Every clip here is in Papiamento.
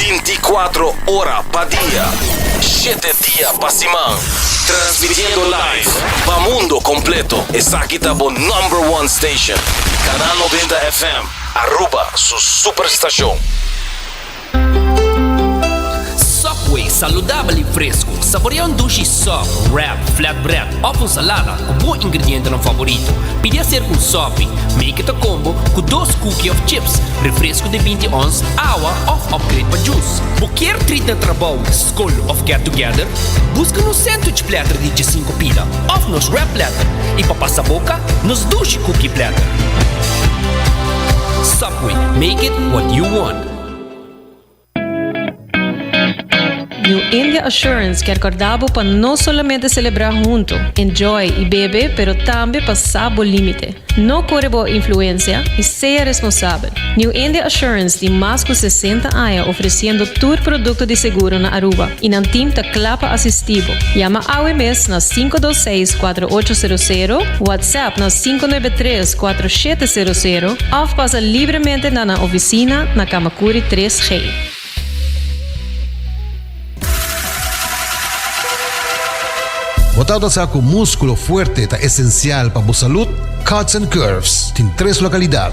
24 ora pa dia, shete dia pa siman. Transmitiendo live pa mundo completo. Esaki ta bo number one station. Canal 90 FM, Aruba su superstacion. Subway, saludabel y fresco. Saborea un dushi sub, wrap, flatbread of un salada cu bo ingredientenan favorito. Pidi hacer un sopi. Make it a combo cu dos cookie of chips, refresco di 20 ons, awa of upgrade pa juice. Bo kier treat na trabou, scol of get together? Busca nos sandwich platter di 15 pida of nos wrap platter y pa pasa boca, nos dushi cookie platter. Subway, make it what you want. New India Assurance kier corda bo pa no solamente celebra hunto, enjoy y bebe pero tambe pa sa bo limite. No core bo influencia y sea responsabel. New India Assurance tin mas cu 60 aña ofreciendo tur producto di seguro na Aruba y nan team ta cla pa asisti bo. Yama awe mes na 526 4800, WhatsApp na 593 4700 of pasa libremente na nan oficina na Camacuri 3G. Bo tabata sa cu musculo fuerte ta esencial pa bo salud? Cuts and Curves tin tres localidad,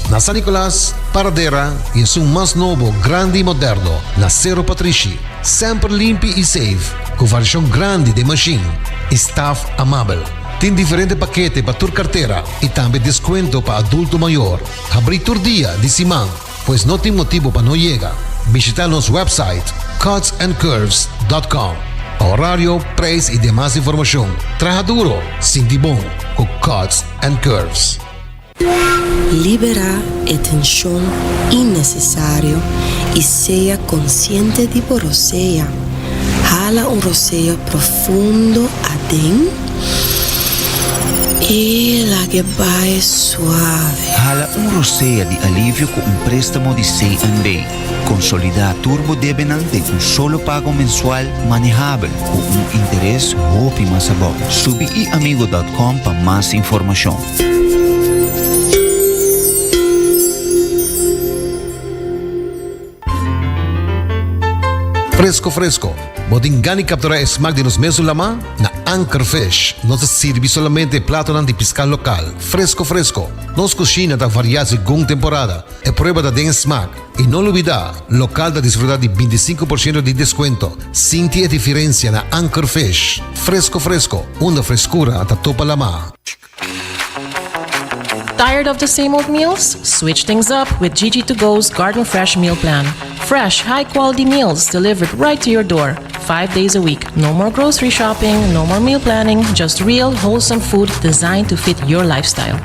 na San Nicolas, Paradera y esun mas nobo, grandi y moderno, na Cerro Patrishi. Semper limpi y safe, cu variacion grandi den machine y staff amabel. Tin diferente pakete pa tur cartera y tambe descuento pa adulto mayor. Habri tur dia di siman, pues no tin motibo pa no yega. Bishita nos website cutsandcurves.com pa horario, prijs y demas informacion. Traha duro, sinti bon cu Cuts and Curves. Liberá e tenshon innesesario i sea konsiente di bo rosea. Hala un rosea profundo aden i lag'e bai suave. Hala un rosea di alivio ku un préstamo di CNB. Konsolidá tur bo debenan den un solo pago mensual manehabel ku un interes hopi mas abou. Subi iamigo dòt kòm pa mas informashon. Fresco fresco, bo tin gana di captura e smaak di nos mesun lama? Na Anchor Fish nos ta sirbi solamente platonan di pisca local, fresco fresco. Nos cushina ta varia segun temporada, e prueba ta den e smaak. Y no lubida, local ta disfruta di 25% di descuento. Sinti e diferencia na Anchor Fish. Fresco fresco, unda frescura ta topa lama. Tired of the same old meals? Switch things up with Gigi to Go's Garden Fresh Meal Plan. Fresh, high quality meals delivered right to your door, five days a week. No more grocery shopping, no more meal planning, just real, wholesome food designed to fit your lifestyle.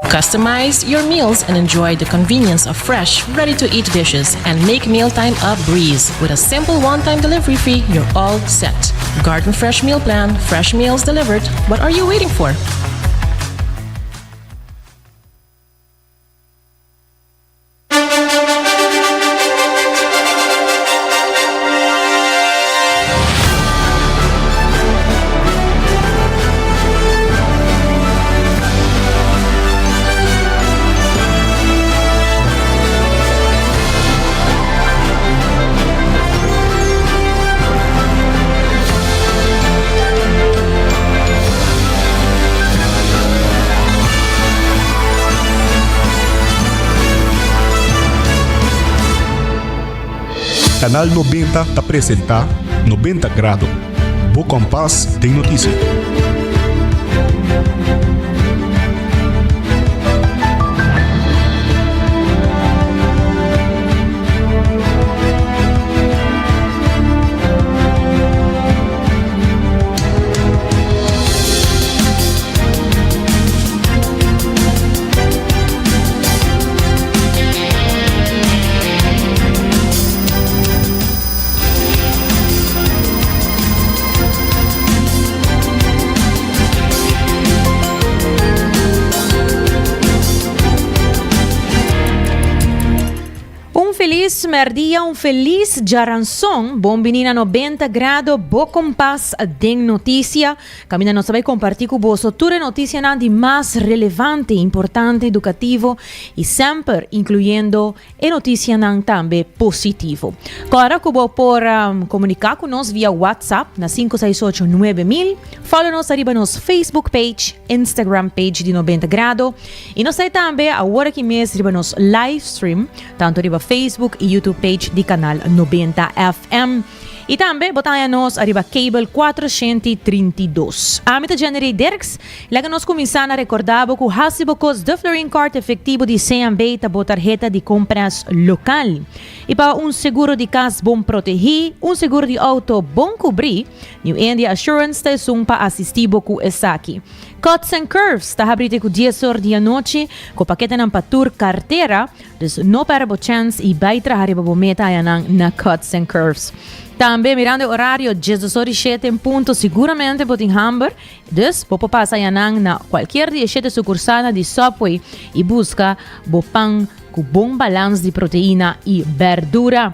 Customize your meals and enjoy the convenience of fresh, ready to eat dishes and make mealtime a breeze. With a simple one time delivery fee, you're all set. Garden Fresh Meal Plan, fresh meals delivered. What are you waiting for? Canal 90 ta presenta 90 Grado, bo kompas den notisia. felis merdia, un felis djaranson. Bon bini na 90 Grado, bo kompas den notisia. Kaminda nos ta bai kompartí ku boso tur e notisianan di mas relevante, importante, edukativo i semper inkluyendo e notisianan tambe positivo. Kòrda ku bo por komuniká ku nos via WhatsApp na 568 9000, follow nos ariba nos Facebook page, Instagram page di 90 Grado i nos ta ei tambe awor aki mes riba nos live stream tantu riba Facebook i YouTube page di Kanal 90 FM. I tambe bo ta haña nos ariba cable 432. Ami ta Jennery Dirks. Laga nos kuminsá na rekordá bo ku hasi bo kos De Florin Card efektivo di CNB ta bo tarheta di kompras lokal. I pa un seguro di kas bon protegí, un seguro di outo bon kubrí, New India Assurance ta esun pa asistí bo ku esaki. Cuts and Curves ta habrí te ku dies or di anochi ku paketenan pa tur kartera. Dus no perde bo chens y bay traha riba bo meta ayanan na Cuts and Curves. Tambe mirando e horario diesdos or y shete en punto siguramente bo tin hamber, dus bo por pasa ayanan na cualkier di e shete sucursalnan di Subway y busca bo pan cu bon balans di proteina y berdura.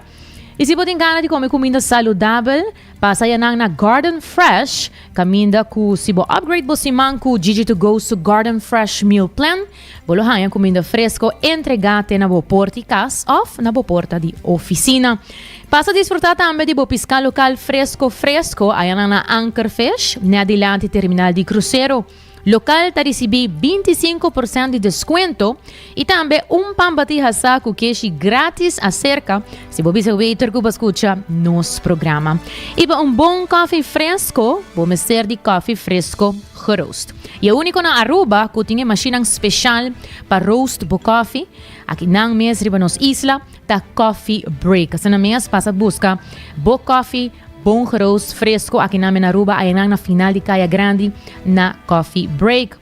Y si bo tin gana di come cuminda saludabel, Pasa yanan na Garden Fresh, kaminda ku si bo upgrade bo siman ku Gigi to Go su Garden Fresh Meal Plan, bo lo haña kuminda fresko entregá te na bo porta di kas òf na bo porta di ofisina. Pasa disfrutá tambe di bo piská lokal fresko fresko ayanan na Anchor Fish, nèt dilanti terminal di krusero. Lokal ta risibí 25 por sènt di deskuento i tambe un pan batí hasá ku keshi grátis aserka si bo bisa waiter ku bo a skucha nos programa. I pa un bon kòfi fresko, bo mester di kòfi fresko geroost. I e úniko na Aruba ku tin e mashinnan speshal pa roost bo kòfi, aki nan mes riba nos isla, ta Coffee Break. Asina mes pasa buska bo kòfi. Bon geroost fresco aki na Aruba ayanan na final di Caya Grandi na Coffee Break.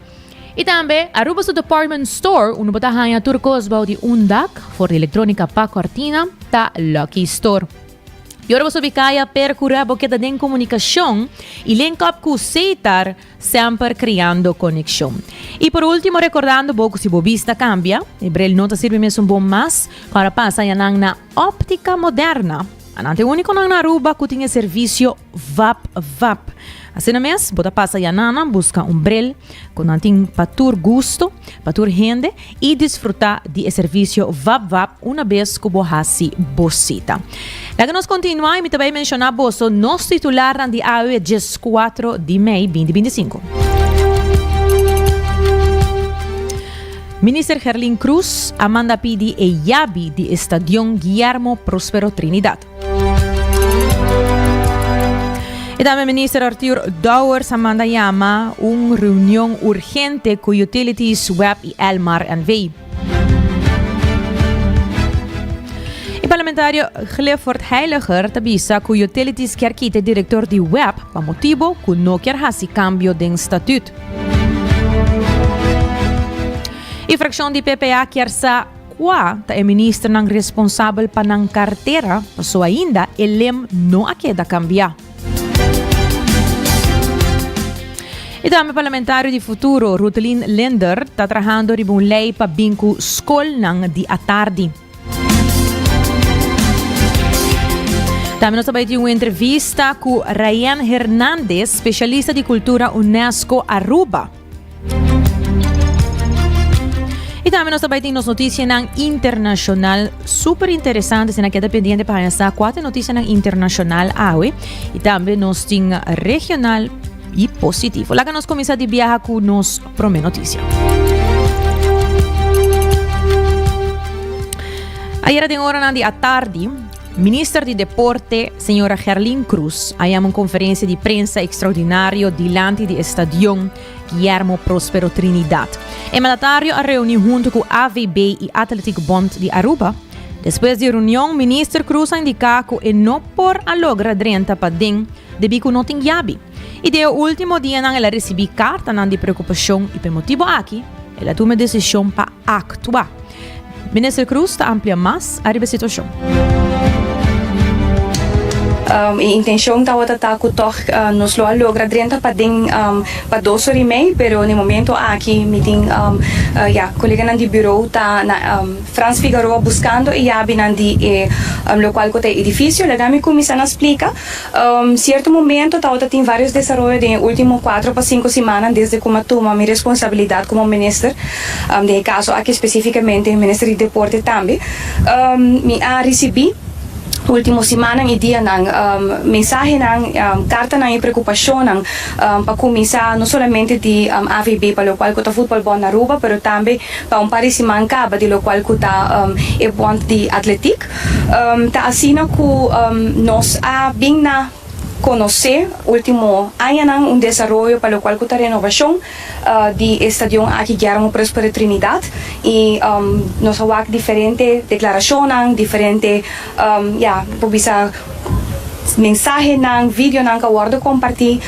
Y tambe Aruba su department store, unda bo ta haña tur cos bou di un dak, for di electronica pa cortina, ta Lucky Store. Y ora bo subi caya, percura bo keda den comunicacion y link up cu Setar, semper creando conexion. Y por ultimo recordando bo cu si bo bista cambia, e bril no ta sirbi mesun bon mas, ora pasa ayanan na Optica Moderna. Nan ta e únikonan na Aruba ku tin e servisio Vap Vap. Asina mes, bo ta pasa yananan buska un bril ku nan tin pa tur gusto, pa tur hende i disfrutá di e servisio Vap Vap una bes ku bo hasi bo sita. Laga nos kontinuá i mi ta bai menshoná boso nos titularnan di awe 14 di mei 2025. Minister Gerlin Cruz a manda pidi e yabi di e stadion Guillermo Prospero Trinidad. E tambe Minister Arthur Dowers a manda yama un reunion urgente cu Utilities, web y Elmar NV. E parlamentario Clifford Heiliger ta bisa cu Utilities kier kita e director di web pa motibo cu no kier haci cambio den statuut. E fraccion di PPA kier sa cua ta e ministernan responsabel pa nan cartera, paso ainda e lem no a keda cambia. E tambe parlamentario di Futuro, Rutelin Linder, ta trahando riba un ley pa bin cu scolnan di atardi. Tambe nos ta bai tin un entrevista cu Ryan Hernandez, specialista di cultura UNESCO Aruba. Y tambe nos ta bai tin nos noticianan internacional super interesante. Si na keda pendiente pa haña sa cua ta noticianan internacional awe. Y tambe nos tin regional y positivo. Laga nos cuminsa di biaha cu nos prome noticia. Ayera den oranan di atardi, Minister di Deporte, señora Gerlin Cruz, a yama un conferencia di prensa extraordinario dilanti di Stadion Guillermo Prospero Trinidad. E mandatario a reuni hunto cu AVB y Athletic Bond di Aruba. Despues di reunion, Minister Cruz a indica cu e no por a logra drenta paden debi cu no tin yabi. Y den e ultimo dianan el a ricibi cartanan di preocupacion y p'e motibo aki el a tuma e decision pa actua. Minister Cruz ta amplia mas ariba e situacion. E intencion tawata ta cu toch nos lo a logra drenta paden pa dos or y mei, pero na e momento aki mi tin ya coleganan di bureau ta na Frans Figaroa buscando e yabinan di e locual cu ta e edificio. Laga mi cuminsa na splica. Cierto momento tawata tin varios desaroyo den e ultimo cuatro pa cinco simannan desde cu mi a tuma mi responsabilidad como minister, den e caso aki specificamente minister di deporte tambe. Mi a ricibi ultimo simannan y dianan mensahenan, cartanan y preocupacionnan pa cuminsa no solamente di AVB pa locual cu ta Voetbal Bond Aruba pero tambe pa un par di siman caba di locual cu ta e bond di atletiek. Ta asina cu nos a bin na conoce ultimo añanan un desaroyo pa locual cu ta renovacion di e stadion aki Guillermo Prospero Trinidad y nos a wak diferente declaracionnan, diferente ya por bisa mensahenan, videonan cu a wordo comparti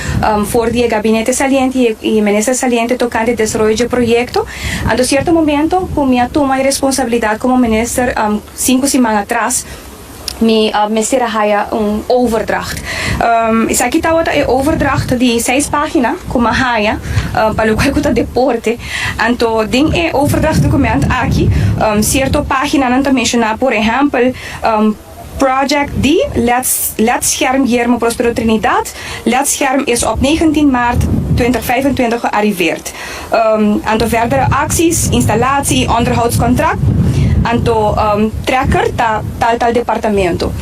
for di e gabinete saliente y e minister saliente tocante desaroyo dje proyecto. Anto cierto momento cu mi a tuma e responsabilidad como minister Sinku siman atras mi mester a haya un overdracht. Esaki tabata e overdracht di seis pagina ku mi a haya pa lokual ku ta deporte. Anto den e overdracht dokument aki sierto paginanan ta menshoná por ehèmpel project di Ledscherm Guillermo Prospero Trinidad, Ledscherm is op 19 maart 2025 gearriveerd. Anto verdere acties, instalatie y onderhoudscontract, anto trekker ta tal tal departamento.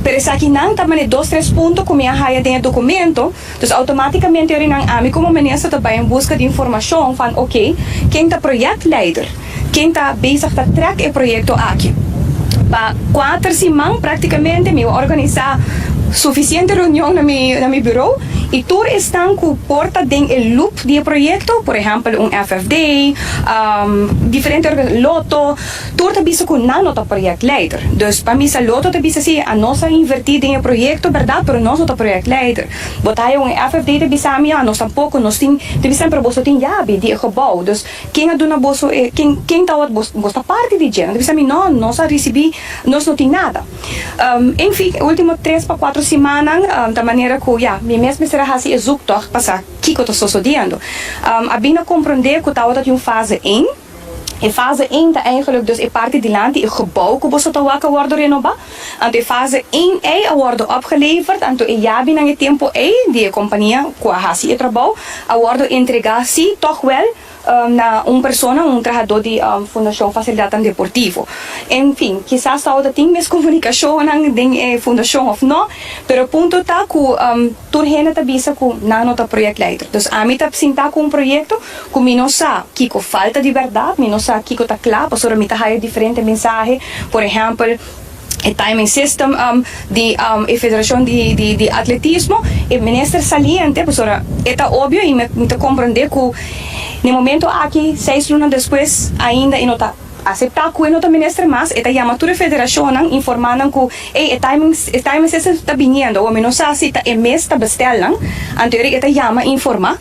Pero esakinan ta mane dos tres punto cu mi a haya den e documento, dus automaticamente yorinan ami como minister ta bay en busca di informacion van ok, ken ta projectleider, ken ta bezig ta trek e proyecto aki. Pa cuater siman practicamente mi a organisa suficiente reunion na mi na mi bureau y tur esnan cu por ta den e loop di e proyecto, por ehempel un FFD, diferente orga Lotto, tur ta bisa cu nan no ta projectleider. Dus pa misa Lotto ta bisa si anos a inverti den e proyecto berdad pero nos no ta projectleider. Bo ta haya un FFD ta bisa mi anos tampoco, nos tin ta bisa pero boso tin yabi di e gebouw dus Ken a duna boso e, ken, ken ta ot bos, bos ta parti di dje? Nan ta bisa mi, No, nos a risibí, nos no tin nada. En fin, e último tres pa kuatro simannan ta manera ku, ya, mi mes mester a hasi e zoektocht pa sa kiko ta sosodiendo. A bin na komprondé ku tabata tin un fase één. E fase één ta eigenlijk dus e parti dilanti, e gebouw ku boso ta wak a wòrdu renobá. Anto e fase één ei a wòrdu opgeleverd, anto e yabinan e tempu ei di e kompania ku a hasi e trabou a wòrdu entregá sí tòg wèl na un persona, un trahadó di Fundashon Fasilidatnan Deportivo. En fin, kisas tabata tin miskomunikashonnan den e fundashon òf no, pero punto ta ku tur hende ta bisa ku nan no ta projectleider. Dus ami ta sintá ku un proyekto ku mi no sa kiko falta di bèrdat, mi no sa kiko ta kla, pasobra mi ta haya diferente mensahe, por ehèmpel, e timing system di e federacion di atletismo, e minister saliente, pasobra e ta obvio y mi ta comprende cu na e momento aki, seis luna despues, ainda e no ta acepta cu e no ta minister mas, e ta yama tur e federacionnan, informa nan cu ey e timing e timing system ta biniendo, awor mi no sa si ta e mes ta bestel nan, anto e ta yama informa.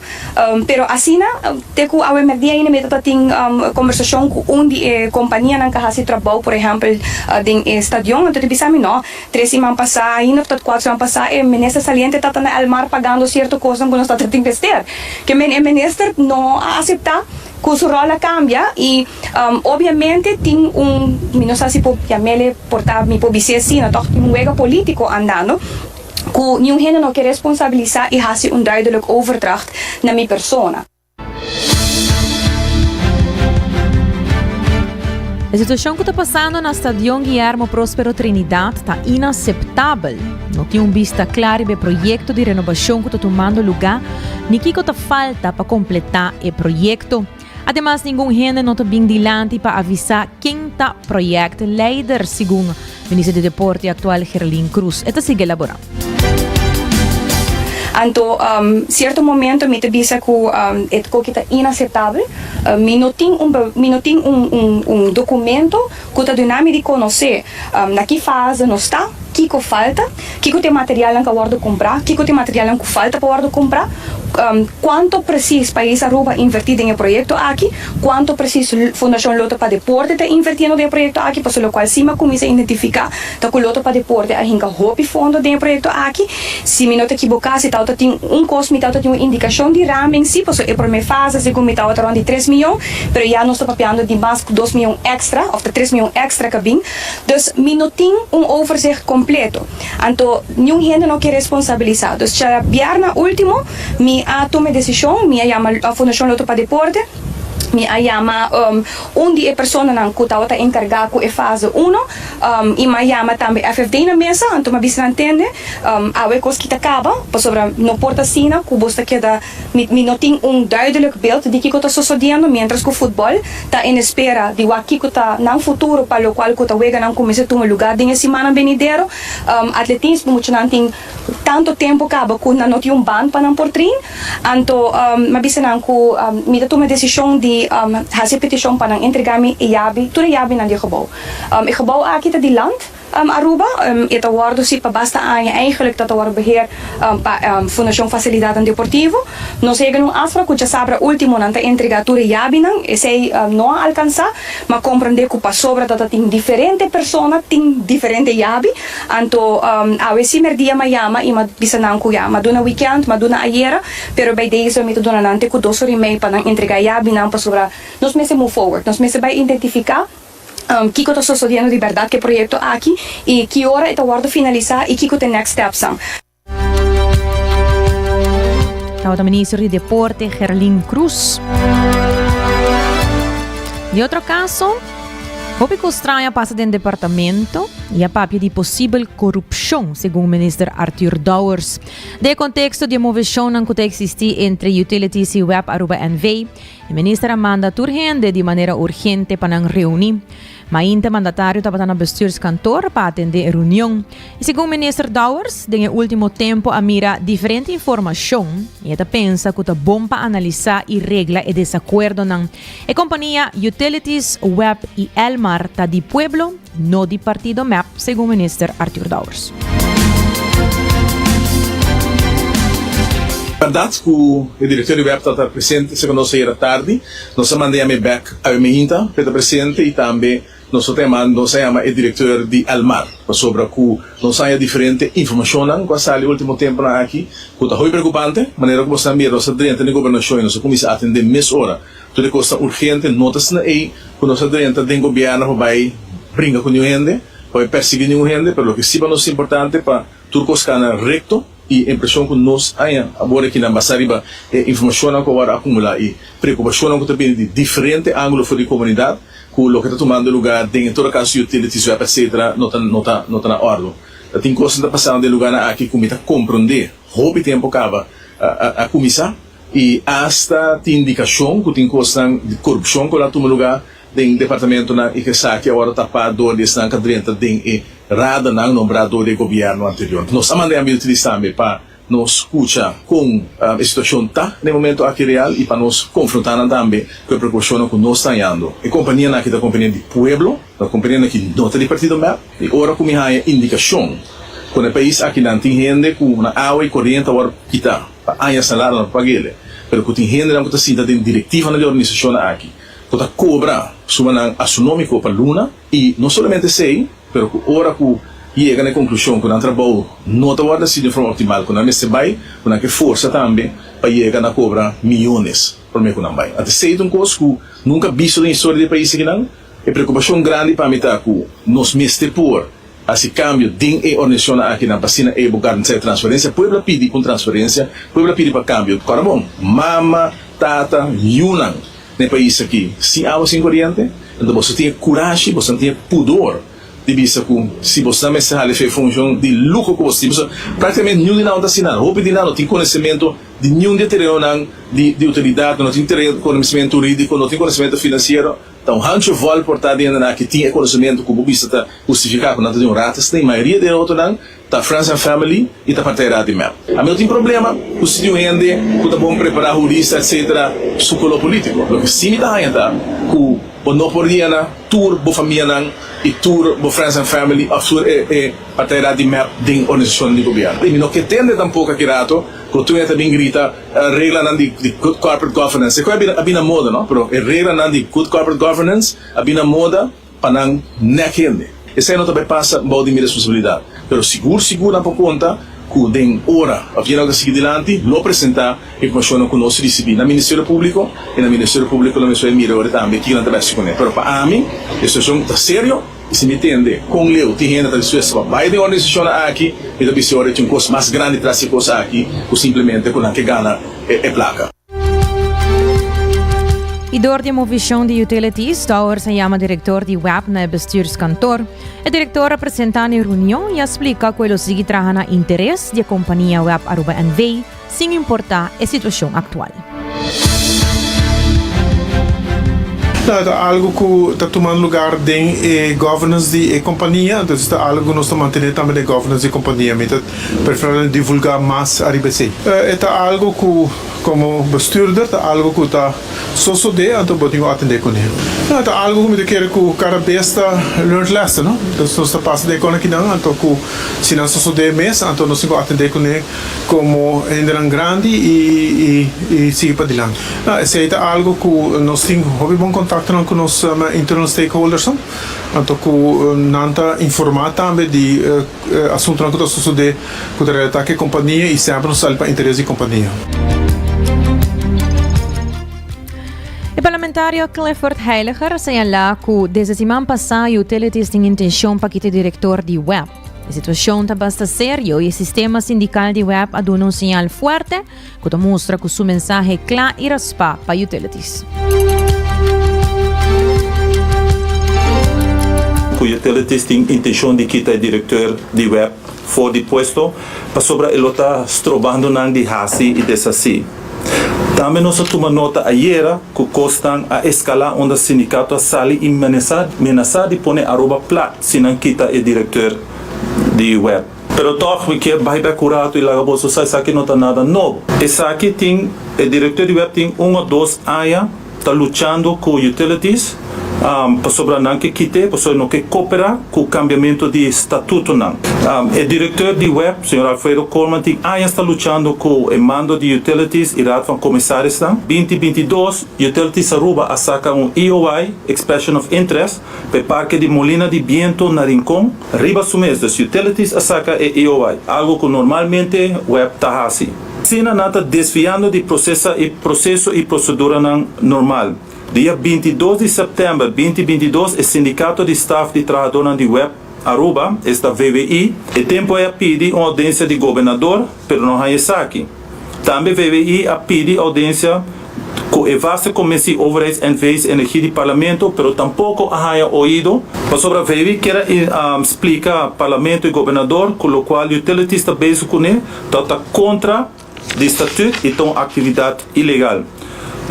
Pero asina te ku awe merdia ainda mi ta tin kombersashon ku un di e kompanianan ku a hasi trabou por ehèmpel den e stadion anto ta bisa mi no tres siman pasá ainda òf ta kuater siman pasá e minister saliente ta ta na Elmar pagando sierto kosnan ku nos ta ta tin mester. Ke men e minister no a aseptá ku su ròl a kambia i obiamente tin un mi no sa si por yam'el por ta mi por bis'é asina tòg tin un wega polítiko andando. Ku niun hende no ke responsabilisá i hasi un duidelijk overdracht na mi persona. E situashon ku ta pasando na Stadion Guillermo Prospero Trinidad ta inaseptabel. No tin un bista kla riba e proyekto di renobashon ku ta tumando lugá ni kiko ta falta pa kompletá e proyekto. Ademas ningun hende no ta bin dilanti pa avisá ken ta projectleider, segun Minister di Deporte aktual Gerlin Cruz. E ta sigui elaborá. Anto cierto momento mi ta bisa cu e koki ta inaceptabel. Mi no tin un mi no tin un un un documento cu ta duna mi di conoce na ki fase nos ta, kico falta, kico ta e materialnan cu a wordo cumpra, kico ta e materialnan cu falta pa wordo cumpra. Cuanto precies Pais Aruba a inverti den e proyecto aki, cuanto precies Fundacion Lotto pa Deporte ta invertiendo den e proyecto aki, pasobra locual si mi a cuminsa identifica ta cu Lotto pa Deporte a hinca hopi fondo den e proyecto aki. Si mi no ta ekiboca si tawata tin un cos mi tawata tin un indicacion di raming si, pasobra e prome fase segun mi tawata rond di tres miyon, pero ya nos ta papiando di mas cu dos miyon extra of ta tres miyon extra ca bin. Dus mi no tin un overzicht completo. Anto niun hende no ke responsabilisá. Dus djabièrnè último mi a tuma e desishon, mi a yama Fundashon Lotto pa Deporte, mi a yama un di e personanan ku tabata enkargá ku e fase uno i mi a yama tambe FFD na mesa, anto mi a bisa nan tende awe kos ki ta kaba pasobra no por ta asina ku bos ta keda Mi mi no tin un duidelijk beeld di kiko ta sosodiendo mientras ku futbòl ta en espera di wak kiko ta nan futuro pa lokual ku ta weganan kuminsá tuma lugá den e simannan benidero. Atletismo muchanan tin tanto tempu kaba ku nan no tin un band pa nan por train. Anto mi a bisa nan ku mi ta tuma e desishon di hasi e petishon pa nan entregá mi e yabi, tur e yabinan di e gebou. E gebou aki ta di land. Aruba, e ta wordo si pa basta aña eigenlijk ta ta wordo beheer pa Fundacion Facilidadnan Deportivo. Nos a yega na un afspraak cu djasabra ultimo nan ta entrega tur e yabinan, esey no a alcansa, ma comprende cu pasobra ta ta tin diferente persona tin diferente yabi, anto awe si merdia m'a yama y m'a bisa nan cu ya m'a duna weekend, m'a duna ayera, pero bij deze mi ta duna nan te cu dos ora y mei pa nan entrega e yabinan pasobra nos mester move forward, nos mester bay identifica. Kiko ta sosodiendo di bèrdat ku e proyekto aki i ki ora e ta wòrdu finalisá i kiko ta e next stepsnan? Tabata minister di Deporte Gerlin Cruz. Di otro caso, hopi cos straño a pasa den departamento y a papia di posibel corupcion, segun minister Arthur Dowers. Den e contexto di e movecionnan cu ta existi entre Utilities y Web Aruba NV, E minister a manda tur hende di manera urgente pa nan reuní. Mainta mandatario tabata na bestuurskantoor pa atendé e reunion. I segun minister Dowers, den e último tempu a mira diferente informashon i e ta pensa ku ta bon pa analisá i regla e desakuerdonan. E kompania Utilities, Web i Elmar ta di pueblo, no di partido mep, segun minister Arthur Dowers. Berdad cu e director di web ta presente segun nos ayera tardi. Nos a manda yama e bek awe mehinta p'e ta presente y tambe nos ta yama nos a yama e director di Elmar pasobra cu nos haya diferente informacionnan cu a sali ultimo temponan aki cu ta hopi preocupante. Manera cu boso a mira nos a drenta den gobernacion y nos a cuminsa atende mes ora Tur e kosnan urgente no ta asina ei ku nos a drenta den gobièrnu pa bai bringa ku niun hende, pa bai persiguí niun hende, pero loke sí pa nos ta importante pa tur kos kana rekto i e impreshon ku nos haña awor aki nan basá riba e informashonnan ku a wòrdu akumulá i preokupashonnan ku ta bini di diferente ángulo for di komunidat ku loke ta tumando lugá den en todo kaso utilities, web etcetera no ta no ta no ta na òrdu. Ta tin kosnan ta pasando den lugánan aki ku mi ta komprondé hopi tempu kaba a kuminsá. I asta tin indikashon ku tin kosnan di korupshon ku lo a tuma lugá den departamentonan i ku esaki a wòrdu tapá dor di esnan ku a drenta den e radanan nombrá dor di e gobièrnu anterior. Nos a manda e ambiente utiliz tambe pa nos skucha kon e situashon ta na e momento aki real i pa nos konfrontá nan tambe ku e preokupashonnan ku nos ta hañando. E kompanianan aki ta kompania di pueblo, ta kompanianan ki no ta di partido mep. I ora ku mi haña indikashon ku na e pais aki nan tin hende ku nan awa i koriente a wòrdu kitá, Pa aña salario nan pag'ele, pero ku tin hendenan ku ta sinta den direktivanan di organisashonnan aki ku ta kobra sumanan astronómiko pa luna i no solamente esei, pero ku ora ku yega na e konklushon ku nan trabou no ta wòrdu hasi den forma optimal ku nan mester bai, ku nan ke forsa tambe pa yega na kobra miyones promé ku nan bai. Anto esei ta un kos ku nunka bisto den historia di e pais akinan. E preokupashon grandi pa mi ta ku nos mester por Hasi kambio den e organisashonnan akinan pa asina e bo garantisá e transparensia. Pueblo a pidi un transparensia, pueblo a pidi pa kambio. Kòrda bon, mama, tata, yunan na e pais aki sin awa, sin koriente, anto boso tin e kurashi, boso tin e pudor di bisa ku si boso mester hali fe funshon di luho ku boso tin, pasobra praktikamente niun di nan no ta asina, hopi di nan no tin konosementu di niun di e terenonan di utilidat, no tin konosementu hurídiko, no tin konosementu finansiero. Ta un hancho vòl por ta di hendenan ki tin e konosementu ku bo bisa ta hustifiká ku nan ta di un ratas. Den mayoria di e otronan ta friends and family i ta partij raad di mep. Ami no tin problema ku si di un hende ku ta bon prepará, hurista etcetera, su koló polítiko. Loke sí mi ta haña ta ku bo no por yena tur bo famianan i tur bo friends and family òf tur e partij raad di mep den organisashonnan di gobièrnu. I mi no ke tende tampoko aki rato. Ku tur hende ta bin grita reglanan di good corporate governance. E kos a bin na moda no, pero e reglanan di good corporate governance a bin na moda pa nan nek hende. Esei no ta bai pasa bou di mi responsabilidat, pero sigur sigur nan por konta ku den ora òf dia nan ta sigui dilanti lo presentá informashonnan ku nos risibí na Ministerio Públiko i na Ministerio Públiko lo mester mira ora tambe kiko nan ta bai hasi kuné. Pero pa ami e situashon ta serio i si mi tende kon leu tin hende ta dispuesto pa bai den organisashonnan aki mi ta bisa ora tin un kos mas grandi tras di e kos aki ku simplemente ku nan ke gana e plaka. Y door di e movishon di Utilities, Dowers a yama director di web na e bestuurskantoor. E director a presenta na e reunion y a splica cu e lo sigui traha na interes di e compania web Aruba NV. sin importa e situacion actual. No, e ta algo cu ta tumando lugar den e governance di e compania, entonces ta algo cu nos ta mantene tambe den e governance di e compania. Mi ta prefera no divulga mas ariba esey. E ta algo cu como bestuurder ta algo cu ta sosode, anto bo tin cu atende cune. No, e ta algo cu mi ta kere cu cada bes ta learned lesson, no? Entonces nos ta pasa den e conakinan, anto cu si nan sosode mes, anto nos tin cu atende cune. Como hendenan grandi y y sigui padilanti. No, esey ta algo cu nos tin hopi bon contactonan cu nos internal stakeholdersnan, anto cu nan ta informa tambe di asuntonan cu ta sosode cu ta relata cu e compania y semper nos sali pa interes di compania. E parlamentario Clifford Heiliger a señala cu desde siman pasa Utilities tin intencion pa kita e director di web. E situacion ta basta serio y e sistema sindical di web a duna un señal fuerte cu ta mustra cu su mensahe cla y raspa pa Utilities. Cu Utilities tin intencion di kita e directeur di web for di puesto pasobra e lo ta strobando nan di haci y deshaci. Tambe nos a tuma nota ayera cu cosnan a escala unda sindicato a sali y menasa di pone Aruba plat si nan kita e directeur di web. Pero toch mi kier bay bek un rato y laga boso sa esaki no ta nada nobo. Esaki tin, e directeur di web tin un o dos aña ta luchando cu utilities pasobra nan ke kite pasobra no ke coopera cu cambiamento di statutonan. E directeur di web, señor Alfredo Koolman tin añas ta luchando cu e mando di utilities y Raad van Commissarisnan. Binti 22, Utilities Aruba a saca un EOI, Expression of Interest, pa e parke di Molina di Biento na Rincon riba su mes. Dus Utilities a saca e EOI, algo cu normalmente web ta haci. Asina nan ta desviando di procesa e proceso y proceduranan normal. Dia 22 di september 2022 e sindicato di staf di trahadornan di web Aruba, esta VWI, e tempo ei a pidi un audiencia di gobernador, pero no haña esaki. Tambe VWI a pidi audiencia cu e vaste Commissie Overheids NV's Energie di Parlamento, pero tampoco a haña oido, pasobra VWI kier a splica Parlamento y gobernador cu locual Utilities ta bezig cune ta ta contra di statuut y ta un actividad ilegal.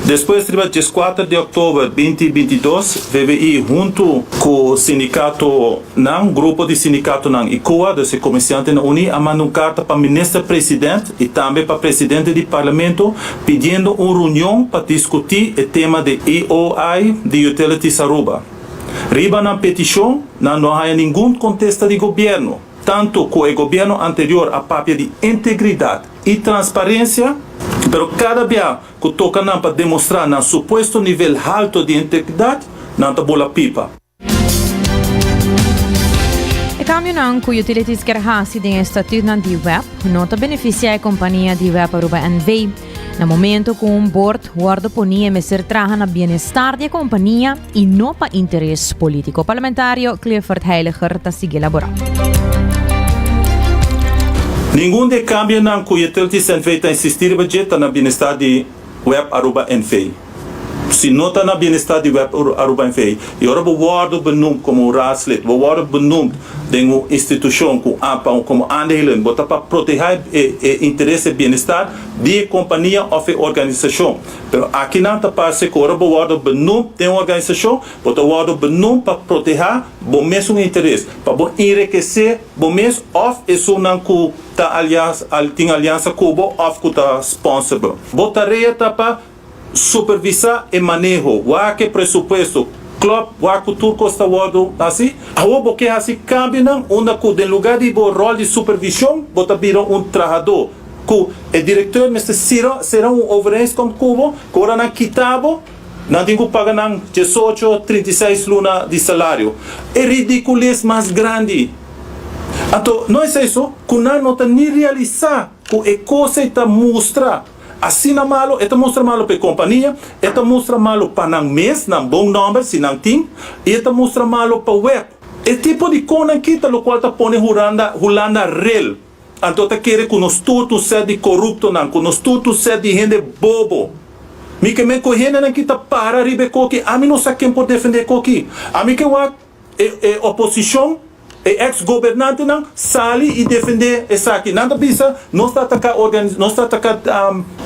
Despues riba 14 di october 2022 VWI hunto cu sindicatonan, grupo di sindicatonan y CUA, dus e Comerciantenan Uní, a manda un carta pa Minister President y tambe pa Presidente di Parlamento pidiendo un reunion pa discuti e tema di EOI di Utilities Aruba. Riba nan peticion nan no a haya ningun contesta di gobierno. Tanto cu e gobierno anterior a papia di integridad y transparencia, pero cada bia cu toca nan pa demostra nan supuesto nivel halto di integridad, nan ta bula pipa. E cambionan cu Utilities kier haci den e statuutnan di web no ta beneficia e compania di web Aruba NV. Na momento cu un board wordo poni e mester traha na bienestar di e compania y no pa interes politico. Parlamentario Clifford Heiliger ta sigui elabora. Ningun di e cambionan cu Utilities NV ta insisti riba dje ta na bienestar di Web Aruba NV. Si no ta na bienestar di Web Aruba NV y ora bo wordo benoemd como un raadslid, bo wordo benoemd den un institucion cu pa como aandelen, bo ta pa proteha e e interes e bienestar di e compania of e organisacion. Pero akinan ta parse cu ora bo wordo benoemd den un organisacion, bo ta wordo benoemd pa proteha bo mesun interes, pa bo enrekesé bo mes of esunnan cu ta tin aliansa cu bo of cu ta sponsor bo. Bo tarea ta pa supervisá e maneho, wak e presupuesto, klòp, wak ku tur kos ta wòrdu hasi. Awor bo ke hasi kambionan unda ku den lugá di bo ròl di supervishon bo ta bira un trahadó. ku e direkteur mester sera sera un overeenkomst ku bo, ku ora nan kita bo, nan tin ku paga nan diesocho, 36 luna di salario. E ridikules mas grandi. Anto no esei so, ku nan no ta ni realisá ku e kos ei ta mustra asina malo, e ta mustra malo pa e kompania, e ta mustra malo pa nan mes, nan bon nòmber si nan tin, i e ta mustra malo pa web. E tipo di konan ki ta lokual ta pone Huranda Hulanda rel. Anto ta kere ku nos tur ta un sèt di koruptonan, ku nos tur ta un sèt di hende bobo. Mi ke men ku e hendenan ki ta para riba e koki, ami no sa ken por defendé e koki. Ami ke wak e e oposishon, e eks gobernantenan sali i defendé esaki. Nan ta bisa nos ta ataká organi nos ta ataká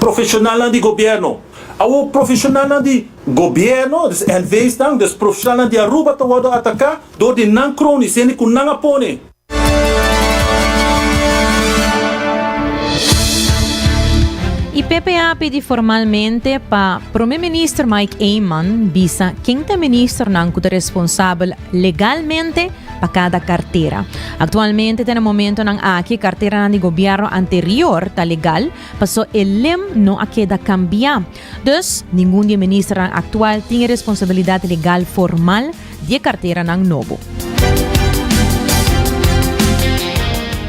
profeshonalnan di gobièrnu. Awor profeshonalnan di gobièrnu, dus NV's-nan, dus profeshonalnan di Aruba ta wòrdu ataká dor di nan kronis, hende ku nan a pone. Y PPA a pidi formalmente pa Prome Minister Mike Eman bisa ken ta e ministernan cu ta responsabel legalmente pa cada cartera. Actualmente te na momentonan aki e carteranan di gobierno anterior ta legal paso e lem no a keda cambia. Dus ningun di e ministernan actual tin e responsabilidad legal formal di e karteranan nobo.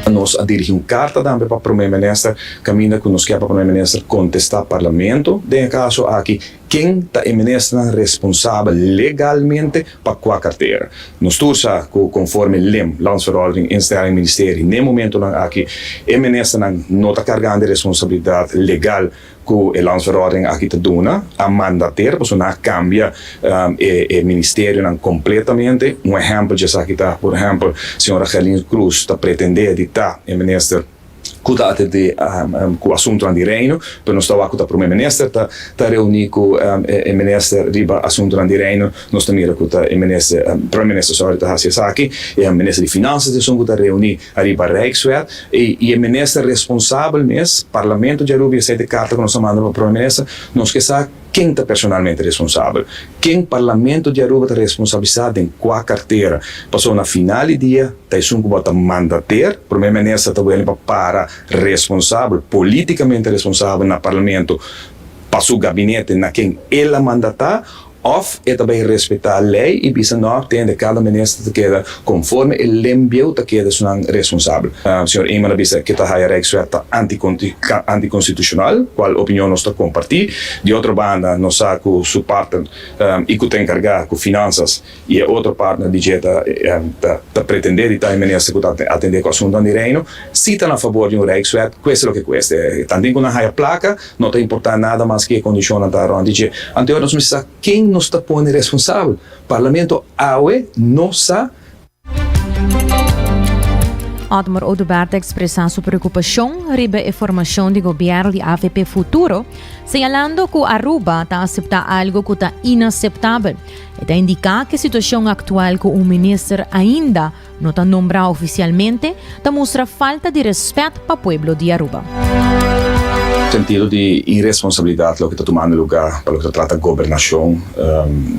Nos a dirigi un karta tambe pa Prome Minister kaminda ku nos kier pa Prome Minister kontestá Parlamento den e kaso aki ken ta e ministernan responsabel legalmente pa kua kartera. Nos tur sa ku konforme lem, Landsverordening Instelling Ministerie, n'e momentonan aki e ministernan no ta kargando e responsabilidat legal ku e landsverordening aki ta duna a mandater pasobra nan a kambia e e ministerionan kompletamente. Un ehèmpel dje esaki ta por ehèmpel señora Gerlin Cruz ta pretendé di ta e minister ku ta atendé ku asuntunan di Reino pero nos ta wak ku ta prome minister ta ta reuní ku e minister riba asuntunan di Reino. Nos ta mira ku ta e minister prome minister sorry ta hasi esaki e minister di finansas ta esun ku ta reuní Ariba Rijkswet y e minister responsabel mes, Parlamento di Aruba y esey ta e carta cu nos a manda pa Prome Minister, nos ke sa ken ta personalmente responsabel, ken Parlamento di Aruba ta responsabilisa den cua cartera, pasobra na final di dia ta esun cu bo ta mandater, Prome Minister ta welen pa para responsabel, politicamente responsabel na Parlamento pa su gabinete na ken el a mandata, Of e ta bay respeta ley y bisa no, tende cada minister ta keda conforme e lem bieu ta keda esunnan responsabel. Señor Eman a bisa ke ta haya Rijkswet ta anticonstitucional, cual opinion nos ta comparti. Di otro banda nos sa cu su partner y cu ta encarga cu finanzas y e otro partner di dje ta ta pretende di ta e minister cu ta atende cu asuntonan di Reino, si ta na fabor di un Rijkswet, cueste loke cueste. Tanten cu nan haya placa, No ta importá nada mas ki e kondishonnan ta rònt di dje. Anto nos mester sa ken nos ta pone responsabel. Parlamento awe no sa. Otmar Oduber ta ekspresá su preokupashon riba e formashon di gobièrnu di avp Futuro, señalando ku Aruba ta aseptá algu ku ta inaseptabel. E ta indiká ku e situashon aktual ku un minister ainda no ta nombrá ofisialmente, ta mustra falta di rèspèt pa pueblo di Aruba. Sentido di iresponsabilidat loke ta tumando lugá pa loke ta trata gobernashon,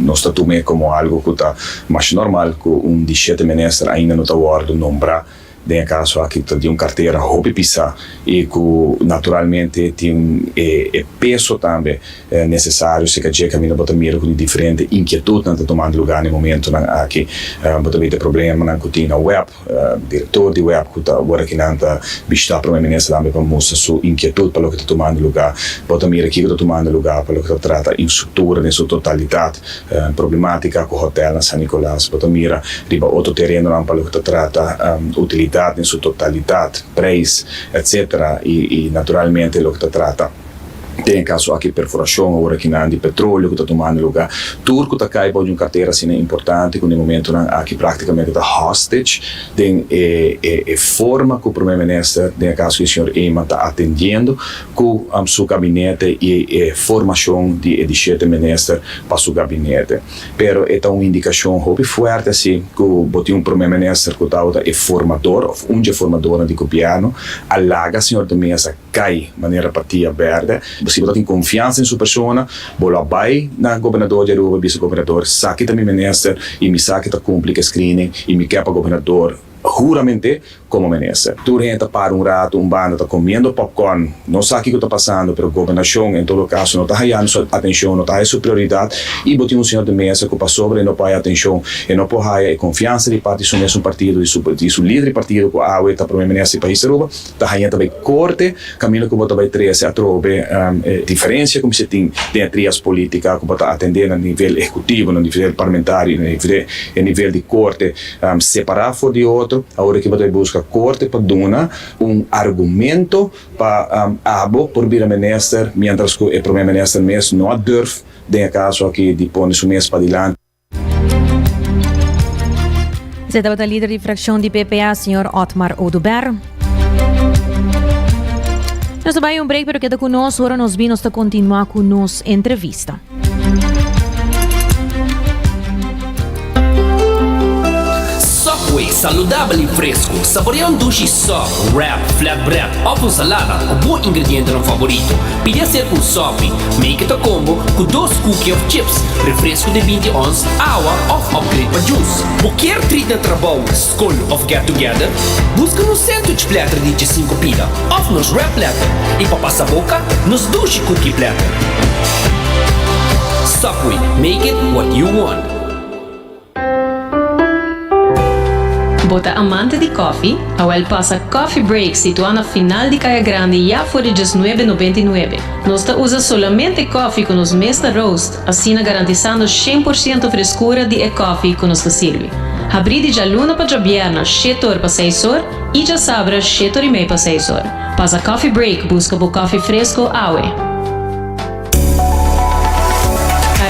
nos ta tum'é komo algu ku ta masha normal ku un di shete minister ainda no ta wòrdu nombrá. Den e kaso aki ta di un kartera hopi pisá i ku naturalmente tin e peso tambe Nesesario si ka dje kaminda bo ta mira ku di diferente inkietutnan ta tumando lugá na e momentunan aki. Bo ta mira e problemanan ku tin na web, direktor di web ku ta ora ki nan ta bishitá prome minister tambe pa mustra su inkietut pa loke ta tumando lugá. Bo ta mira kiko ta tumando lugá pa loke ta trata infrastruktura den su totalitat, problematika ku hotel na San Nicolas. Bo ta mira riba otro terenonan pa loke ta trata utilidat den su totalitat, preis, etcetera i naturalmente loke ta trata. Den e kaso aki perforashon awor akinan di petroleo ku ta tumando lugá. Tur ku ta kai bou di un kartera asina importante ku na e momentunan aki praktikamente ta hostage den e e forma ku Prome Minister, den e kaso aki señor Eman, ta atendiendo ku su gabinete i e formashon di e di shete minister pa su gabinete. Pero e ta un indikashon hopi fuerte si ku bo tin un Prome Minister ku tabata e formador òf un dje formadornan di gobièrnu a laga señor De Meza kai manera partia berde. Si bo ta tin konfiansa den su persona, bo lo a bai na gobernador di Aruba i bisa gobernador, Esaki ta mi minister i mi sa ke ta kumpli ku e screening i mi ke pa gobernador hurament'é. komo minister. Tur hende ta para un rato un banda ta komiendo popcorn, no sa kiko ta pasando, pero gobernashon en todo kaso no ta hayando su atenshon, no ta haya su prioridat i bo tin un señor de mesa ku pasobra e no por haya atenshon, e no por haya e konfiansa di parti su mesun partido, di su di su lider di partido ku awe ta prome minister di pais Aruba, ta haña ta bai korte kaminda ku bo ta bai trese atrobe e diferensia ku mester tin den e trias politica ku bo ta atende na nivel ehekutivo, na nivel parlamentario i na e nivel di korte separá for di otro. Awor aki bo ta bai buska korte pa duna un argumento pa abo por bira minister mientras ku e prome minister mes no a durf den e kaso aki di pone su mes padilanti. Esei tabata lider di fraccion di PPA, señor Otmar Oduber. Nos ta bai un break, pero keda cu nos, ora nos bin nos ta continua cu nos entrevista. Subway, saludabel y fresco. Saborea un dushi sub, wrap, flatbread of un salada cu bo ingredientenan favorito. Pidi hacer un Subway. Make it a combo cu dos cookie of chips, refresco di 20 ons, awa of upgrade pa juice. Bo kier treat na trabou, skol of get together? Buska nos sandwich platter di djesinku pida of nos wrap platter y pa pasa boca, nos dushi cookie platter. Subway, make it what you want. Bo ta amante di koffie? Awel pasa Coffee Break situá na final di Kaya Grandi ya for di djesnuebe nobenta i nuebe. Nos ta usa solamente koffie ku nos mes ta roast, asina garantisando shen por siento freskura di e koffie ku nos ta sirbi. Habrí di djaluna pa djabièrna shete or pa seis or i djasabra shete or i mei pa seis or. Pasa Coffee Break buska bo koffie fresko awe.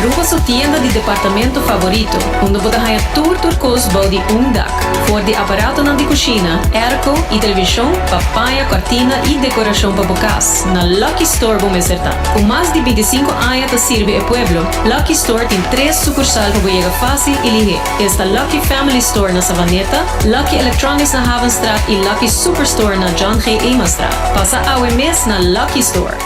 Aruba su tienda di departamento favorito, unda bo ta haña tur tur kos bou di un dak. For di aparatonan di kushina, airco i televishon pa paña, kòrtina i dekorashon pa bo kas, na Lucky Store bo mester ta. Ku mas di bintisinku aña ta sirbi e pueblo, Lucky Store tin tres sukursal pa bo yega fásil i lihé. Esta Lucky Family Store na Savaneta, Lucky Electronics na Havenstraat i Lucky Superstore na John G. Emastraat. Pasa awe mes na Lucky Store.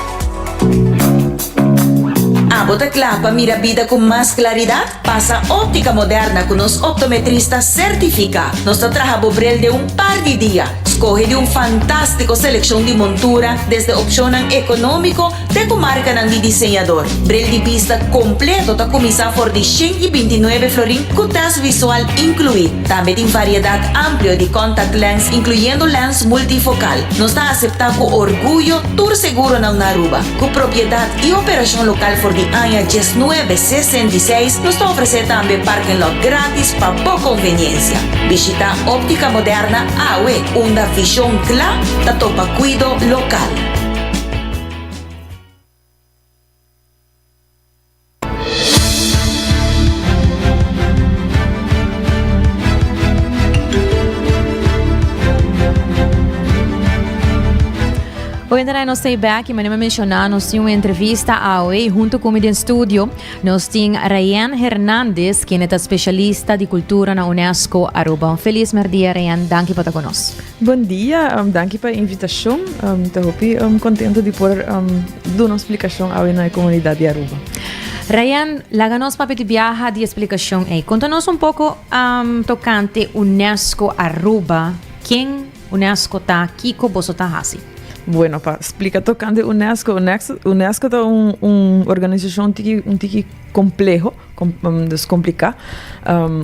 Abo ta kla pa mira bida ku mas klaridat? Pasa Óptica Moderna ku nos optometrista sertifiká. Nos ta traha bo bril den un par di dia. Skohe di un fantástiko selekshon di montura, desde opshonnan ekonómiko te ku markanan di diseñador. Bril di bista kompleto ta kuminsá for di 129 florin ku tèst visual inkluí. Tambe tin variedat amplio di contact lens inkluyendo lens multifokal. Nos ta aseptá ku orguyo tur seguronan na Aruba. Ku propiedat i operashon lokal for di aña diesnuebe sesenta i seis, nos ta ofresé tambe parking lot gratis pa bo konveniensia. Bishitá Óptica Moderna awe, unda vishon kla ta topa kuido lokal. Oyentenan nos ta back y manera mi menciona nos tin un entrevista awe y hunto cu mi den studio nos tin Rayen Hernandez quien ta specialista di cultura na UNESCO Aruba. Un feliz merdia Rayen, danki pa ta cu nos. Bon dia, um, danki pa e invitacion. Um, mi ta hopi um, contento di por um, duna un splicacion awe na e comunidad di Aruba. Rayen, laga nos papia di biaha di e splicacion ei. Conta nos un poco um, tocante UNESCO Aruba. Ken UNESCO ta? Kico boso ta haci? Bueno, pa splica tocante UNESCO, UNESCO, UNESCO ta un, un organisacion tiki, un tiki compleho. Dus kompliká.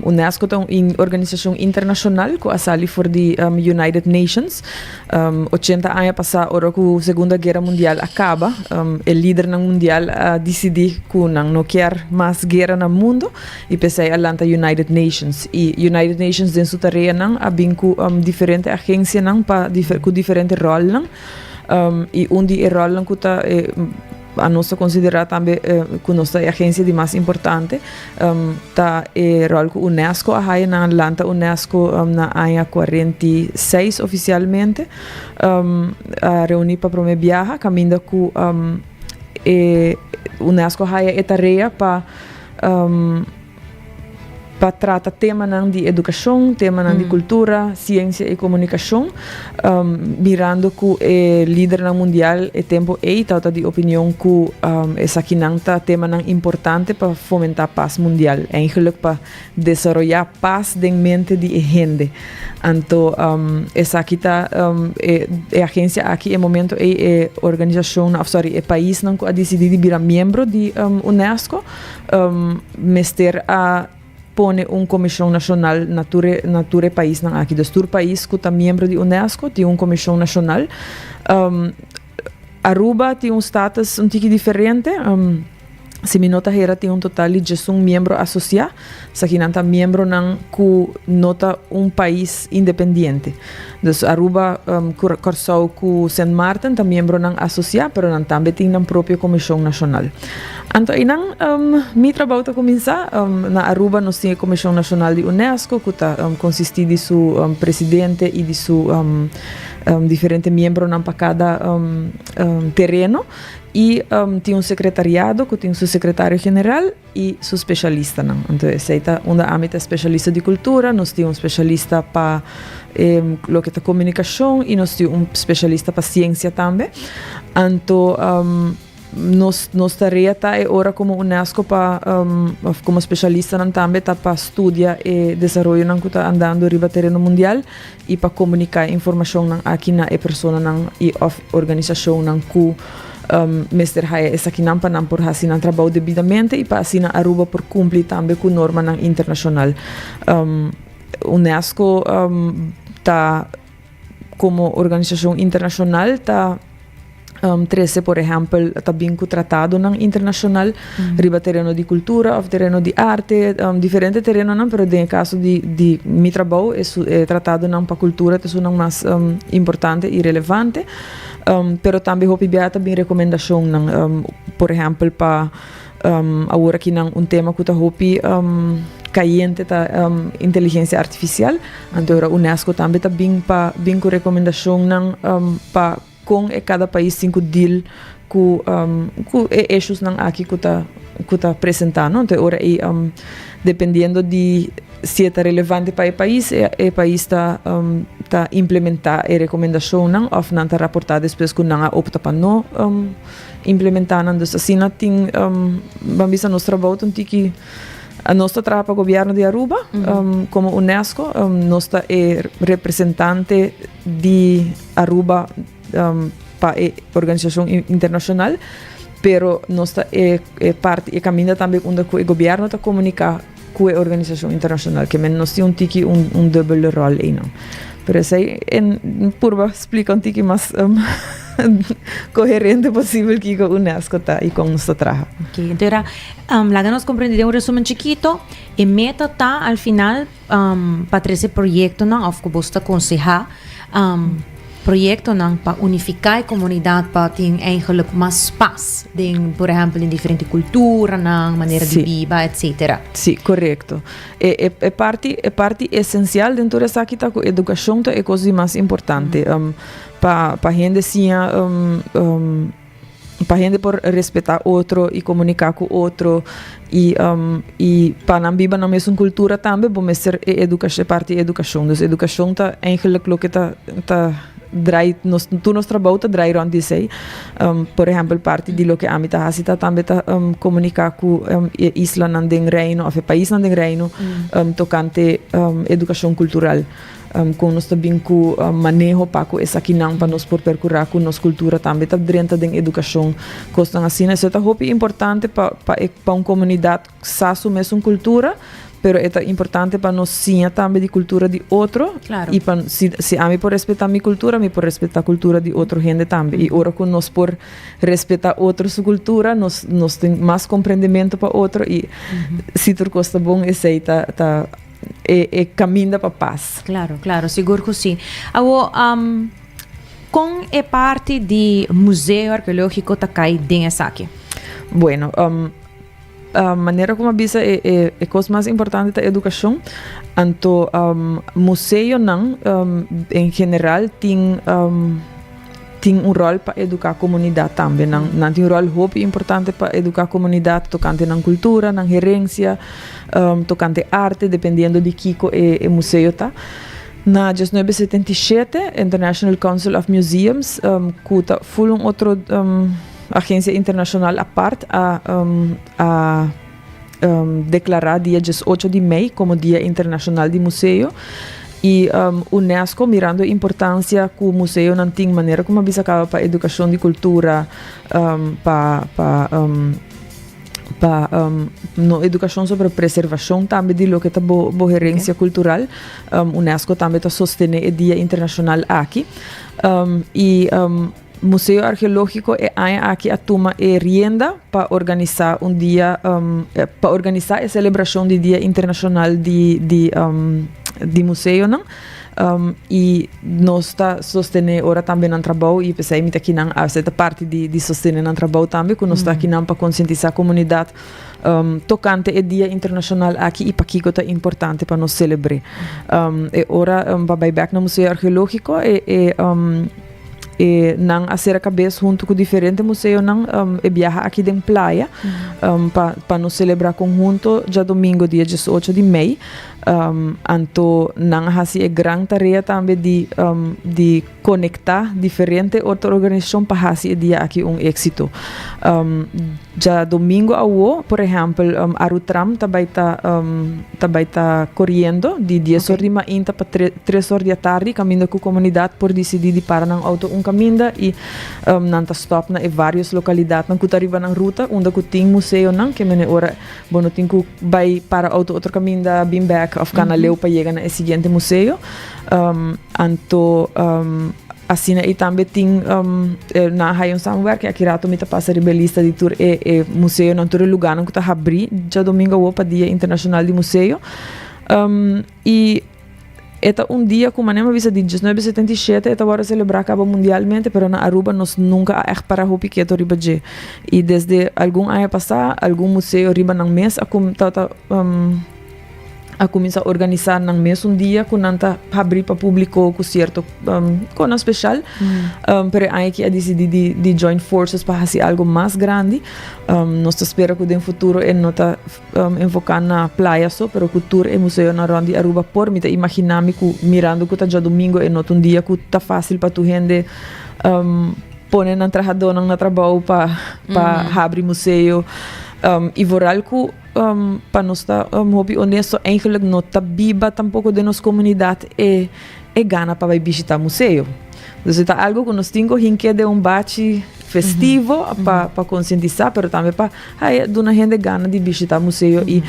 UNESCO ta un organisashon internashonal ku a sali for di United Nations. Ochenta aña pasá ora ku Segunda Guera Mundial a kaba, e lidernan mundial a disidí ku nan no kier mas guera na mundu i p'esei a lanta United Nations. I United Nations den su tareanan a bin ku diferente agensianan pa ku diferente ròlnan. I un di e ròlnan ku ta A nos ta konsiderá tambe ku nos ta e agensia di mas importante. Ta e ròl ku UNESCO a haya. Nan a lanta UNESCO na aña 46 ofisialmente. A reuní pa promé biaha kaminda ku e UNESCO a haya e tarea pa. pa trata temanan di edukashon, temanan di kultura, siensia i komunikashon, mirando ku e lidernan mundial e tempu ei tabata di opinion ku esakinan ta temanan importante pa fomentá pas mundial, eigenlijk pa desaroyá pas den mente di e hende. Anto esaki ta e e agensia aki e momento ei e organisashonnan òf sòri e paisnan ku a disidí di bira miembro di UNESCO mester a pone un komishon nashonal na tur e na tur e paisnan aki. Dus tur pais ku ta miembro di UNESCO tin un komishon nashonal. Aruba tin un status un tiki diferente. Si mi no ta hera tin un total di djesun miembro asosiá. Esakinan ta miembronan ku no ta un pais independiente. Dus Aruba, Kòrsou ku Sint Maarten ta miembronan asosiá, pero nan tambe tin nan propio komishon nashonal. Anto einan mi trabou ta kuminsá. Na Aruba nos tin e Komishon Nashonal di UNESCO ku ta konsistí di su presidente i di su diferente miembronan pa kada tereno. I tin un sekretariado ku tin su sekretario general i su spesialistanan. Anto esei ta unda ami ta spesialista di kultura, nos tin un spesialista pa loke ta komunikashon i nos tin un spesialista pa siensia tambe. Anto nos nos tarea ta e ora komo UNESCO pa òf komo spesialistanan tambe ta pa studia e desaroyonan ku ta andando riba tereno mundial i pa komuniká e informashonnan aki na e personanan i òf organisashonnan ku mester haya esakinan pa nan por hasi nan trabou debidamente i pa asina Aruba por kumpli tambe ku normanan internashonal. UNESCO ta komo organisashon internashonal ta trese por ehèmpel ta bin ku tratadonan internashonal riba tereno di kultura òf tereno di arte, diferente terenonan pero den e kaso di di mi trabou e su e tratadonan pa kultura ta esunnan mas importante i relevante. Pero tambe hopi bia ta bin rekomendashonnan por ehèmpel pa awor aki nan un tema ku ta hopi kayente ta inteligensia artifisial anto ora UNESCO tambe ta bin pa bin ku rekomendashonnan pa Kon e kada pais tin ku deal ku ku e issuesnan aki ku ta ku ta presentá no. Entonces ora ei dependiendo di si e ta relevante pa e pais e e pais ta ta implementá e rekomendashonnan òf nan ta raportá despues ku nan a opta pa no implementá nan. Dus asina tin ban bisa nos trabou ta un tiki Nos ta traha pa gobierno di Aruba como UNESCO. Nos ta e representante di Aruba pa e organisacion internacional, pero nos ta e parti, e caminda tambe unda cu e gobierno ta comunica cu e organisacion internacional. Ke men nos tin un tiki un dubbele rol einan. Pero esei en purba splica un tiki mas coherente posibel kiko UNESCO ta y con nos ta traha. Ok, entonces era Laga nos comprende den un resumen chikito, e meta ta al final pa trece proyectonan of cu bos ta conseha proyectonan pa unifica e comunidad pa tin eigenlijk mas pas den por ehempel den diferente culturanan, manera di biba etcetera. Si, corecto. E e e parti e parti esencial den tur esaki ta cu educacion ta e cos di mas importante pa pa hende siña Pa hende por respetá otro i komuniká ku otro i i pa nan biba nan mesun kultura tambe bo mester e edukashon e parti di edukashon. Dus edukashon ta eigenlijk loke ta ta drai nos tur nos trabou ta drai rònt di esei. Por ehèmpel parti di loke ami ta hasi ta tambe ta komuniká ku e islanan den Reino òf e paisnan den Reino tokante edukashon kultural. Kon nos ta bin ku maneho pa ku esakinan pa nos por perkurá ku nos kultura tambe ta drenta den edukashon, kosnan asina. Esei ta hopi importante pa pa e pa un komunidat sa su mesun kultura, pero e ta importante pa nos siña tambe di kultura di otro i pa si si ami por respetá mi kultura, mi por respetá kultura di otro hende tambe. I ora ku nos por respetá otro su kultura, nos nos tin mas komprendementu pa otro i si tur kos ta bon esei ta ta. E e caminda pa pas. Claro, claro, sigur cu si. Awo, um, con e parti di Museo Arqueologico ta cay den esaki? Bueno, um, uh, manera como a bisa e, e, e cos mas importante ta educacion. Anto, um, museonan, um, en general tin, um, tin un rol pa educa comunidad tambe. Nan, nan tin un rol hopi importante pa educa comunidad tocante nan cultura, nan herencia, tocante arte, dependiendo di kico e, e museo ta. Na 1977, International Council of Museums, cu ta full un otro agencia internacional apart, a declara dia 18 di mei como Dia Internacional di Museo. Y UNESCO, mirando e importancia cu museonan tin, manera como a bisa caba pa educacion di cultura, pa no educacion sobre preservacion tambe di loke ta bo herencia cultural. UNESCO tambe ta sostene e Dia Internacional aki. Y Museo Arqueologico e aña aki a tuma e rienda pa organisa un dia, pa organisa e celebracion di Dia Internacional di Museonan. Y nos ta sostene ora tambe nan trabou y p'esey mi ta akinan a ta parti di sostene nan trabou tambe cu nos ta akinan pa concientisa comunidad tocante e Dia Internacional aki y pakico ta importante pa nos celebre. E ora pa bay back na Museo Arqueologico e nan a cera cabes hunto cu diferente museonan e biaha aki den Playa pa nos celebra conhunto diadomingo dia 18 di mei. Anto nan a haci e gran tarea tambe di conecta diferente otro organisacion pa haci e dia aki un exito. Diadomingo awo, por ehempel, Arutram ta bay ta coriendo di 10 or di mainta pa 3 or di atardi, caminda cu comunidad por dicidi di para nan auto un caminda y nan ta stop na e varios localidadnan cu ta riba nan ruta, unda cu tin museonan, kiermen ora bo no tin cu bay para auto otro caminda, bin back of cana leu pa yega na e siguiente museo. Anto asina y tambe tin nan hay un samenwerking. Aki rato mi ta pasa riba e lista di tur e museonan, tur e lugarnan cu ta habri diadomingo awo pa Dia Internacional di Museo. Y e ta un dia cu manera bisa di 1977 e ta wordo celebra caba mundialmente, pero na Aruba nos nunca a echt para hopi keto riba dje. Y desde algun aña pasa, algun museo riba nan mes a cuminsa organisa nan mes un dia cu nan ta habri pa publico cu cierto cosnan special. Pero aki a dicidi di join forces pa haci algo mas grandi. Nos ta spera cu den futuro e no ta enfoca na Playa so, pero cu tur e museonan rond di Aruba por. Mi ta imagina mi cu mirando cu ta diadomingo e no ta un dia cu ta facil pa tur hende pone nan trahadornan na trabou pa habri museo. Y vooral cu pa nos ta hopi honesto, eigenlijk no ta biba tampoco den nos comunidad e gana pa bay bishita museo. Dus ta algo cu nos tin cu hinca den un bachi festivo pa concientisa, pero tambe pa hey, duna hende gana di bishita museo y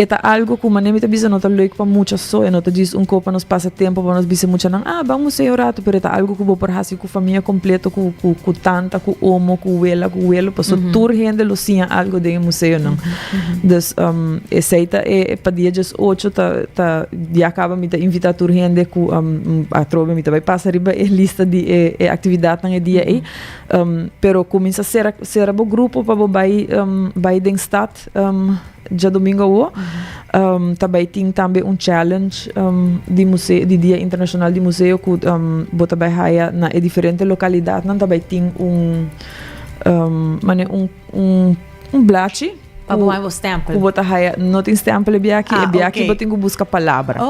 e ta algo cu manera mi ta bisa no ta leuk pa mucha so e no ta djis un cos pa nos pasa tempo pa nos bisa mucha nan ah ban museo rato, pero ta algo cu bo por haci cu famia completo, cu tanta, cu omo, cu wela, cu welo, paso tur hende lo siña algo den e museonan. Dus esey ta e pa dia 18 ta ya caba mi ta invita tur hende cu atrobe mi ta bay pasa riba e lista di e actividadnan e dia ey, pero cuminsa cera bo grupo pa bo bay den stad diadomingo awo. Tambe tin tambe un challenge di museo di Dia Internacional di Museo cu bo ta bay haya na e diferente localidadnan tambe tin un mane un blachi Pa bo bo stempel. Cu bo ta haya no tin stempel e biaha aki, e biaha aki bo tin cu busca palabra.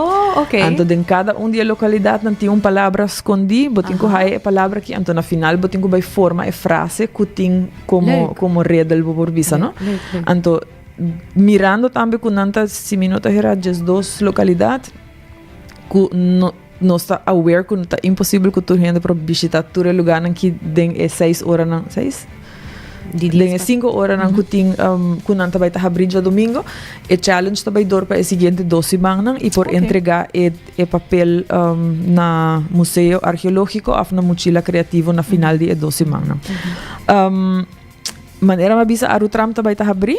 Anto den cada un di e localidadnan tin un palabra scondi, bo tin cu haya e palabra aki, anto na final bo tin cu bay forma e frase cu tin como Leuk. Como riddle bo por bisa, no? Leuk, leuk. Anto mirando tambe cu nan ta, si mi no ta hera, 12 localidad cu no nos ta aware cu ta imposibel cu tur hende por bishita tur e lugarnan ki den e 6 oranan, 6? Di Den e 10 5 oranan cu tin cu nan ta bay ta habri diadomingo, e challenge ta bay door pa e siguiente 2 simannan y por entrega e papel na Museo Arqueologico of na Mochila Creativo na final di e 2 simannan. Manera mi a bisa, Arutram ta bay ta habri.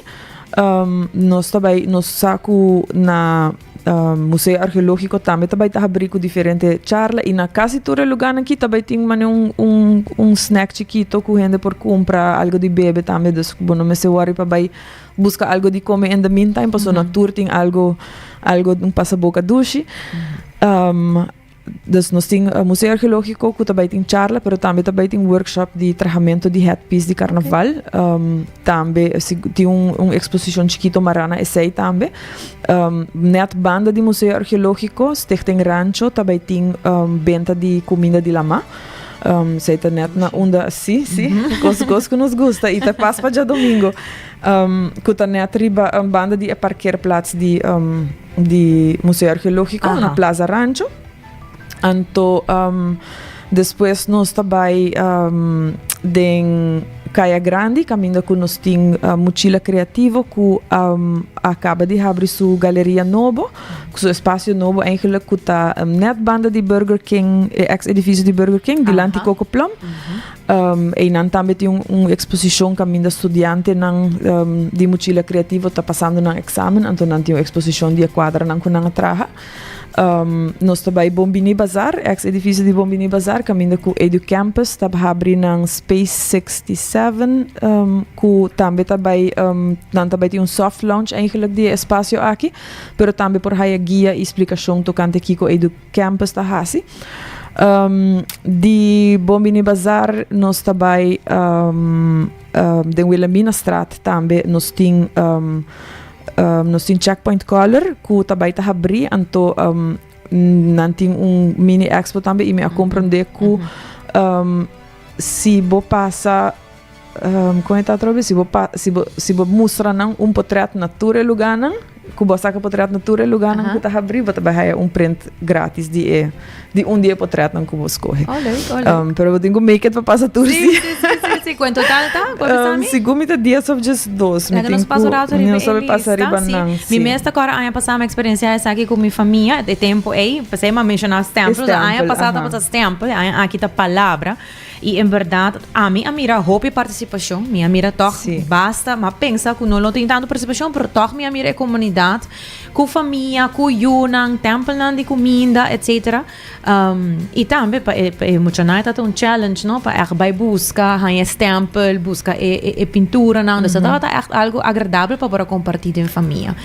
Nos ta bay nos sa cu na Museo Arqueologico tambe ta bay ta habri cu diferente charla y na casi tur e lugarnan aki ta bay tin mane un snack chikito cu hende por cumpra algo di bebe tambe, dus bo no mester worry pa bay busca algo di come in the meantime, pasobra na tur tin algo, un pasaboca dushi. dus nos tin Museo Arqueológico ku ta bai tin charla, pero tambe ta bai tin workshop di trahamento di headpiece di carnaval. Tambe tin un exposicion chikito mará na esei tambe. Net banda di Museo Arqueológico, Stichting Rancho ta bai tin benta di cuminda di lamá. Esei ta net na unda, sí, sí, cos cos cu nos gusta y ta pas pa djadomingo. Cu ta net riba banda di e parkeerplaats di di Museo Arqueológico na Plaza Rancho. Anto despues nos ta bai den Kaya Grandi kaminda ku nos tin Muchila Kreativo ku a kaba di habri su galeria nobo, su espasio nobo eigenlijk ku ta net banda di Burger King, e eks edifisio di Burger King, dilanti Koko Plum. Einan tambe tin un eksposishon kaminda studiantenan di Muchila Kreativo ta pasando nan eksamen, anto nan tin un eksposishon di e kuadranan ku nan a traha. Nos ta bai Bon Bini Bazar, ex edifisio di Bon Bini Bazar, kaminda ku EduCampus ta habri nan Space 67, ku tambe ta bai, nan ta bai tin un soft launch eigenlijk di e espasio aki, pero tambe por haya guia i splikashon tokante kiko EduCampus ta hasi. Di Bon Bini Bazar nos ta bai den Wilhelminastraat tambe nos tin. Nos tin Checkpoint Color ku ta bai ta habrí, anto nan tin un mini expo tambe i mi a komprondé ku si bo pasa kon e ta atrobe si bo pa si bo si bo mustra nan un potrèt na tur e lugánan ku bo a saka potrèt na tur e lugánan ku ta habrí bo ta bai haya un print gratis di e di un di e potrètnan ku bo skohe. Oh leuk, oh leuk. Pero bo tin ku make it pa pasa tur Sí, sí, sí, sí, sí. Ku en total ta? Ku a bisa mi? Segun mi ta dies of 12. Mi Laga nos tin pasa ku un rato riba nos e sabe pasa lista, riba sí. nan, Mi sí. mes ta kòrda aña pasá mi a eksperensiá esaki ku mi famia, e tempu ei, p'esei mi a menshoná stèmpel, E aña stèmpel, pasá aha. tabata stèmpel, e aña aki ta palabra. I en bèrdat ami a mira hopi partisipashon, mi a mira tòg basta, mi a pensa ku no lo tin tantu partisipashon, pero tòg mi a mira e komunidat ku famia, ku yunan, tèmpelnan di kuminda, etsetera. I tambe pa e pa e muchanan e tabata un challenge no, pa ègt bai buska, haña e stèmpel, buska e e pinturanan. Dus e tabata ègt algu agradabel pa por a kompartí den famia.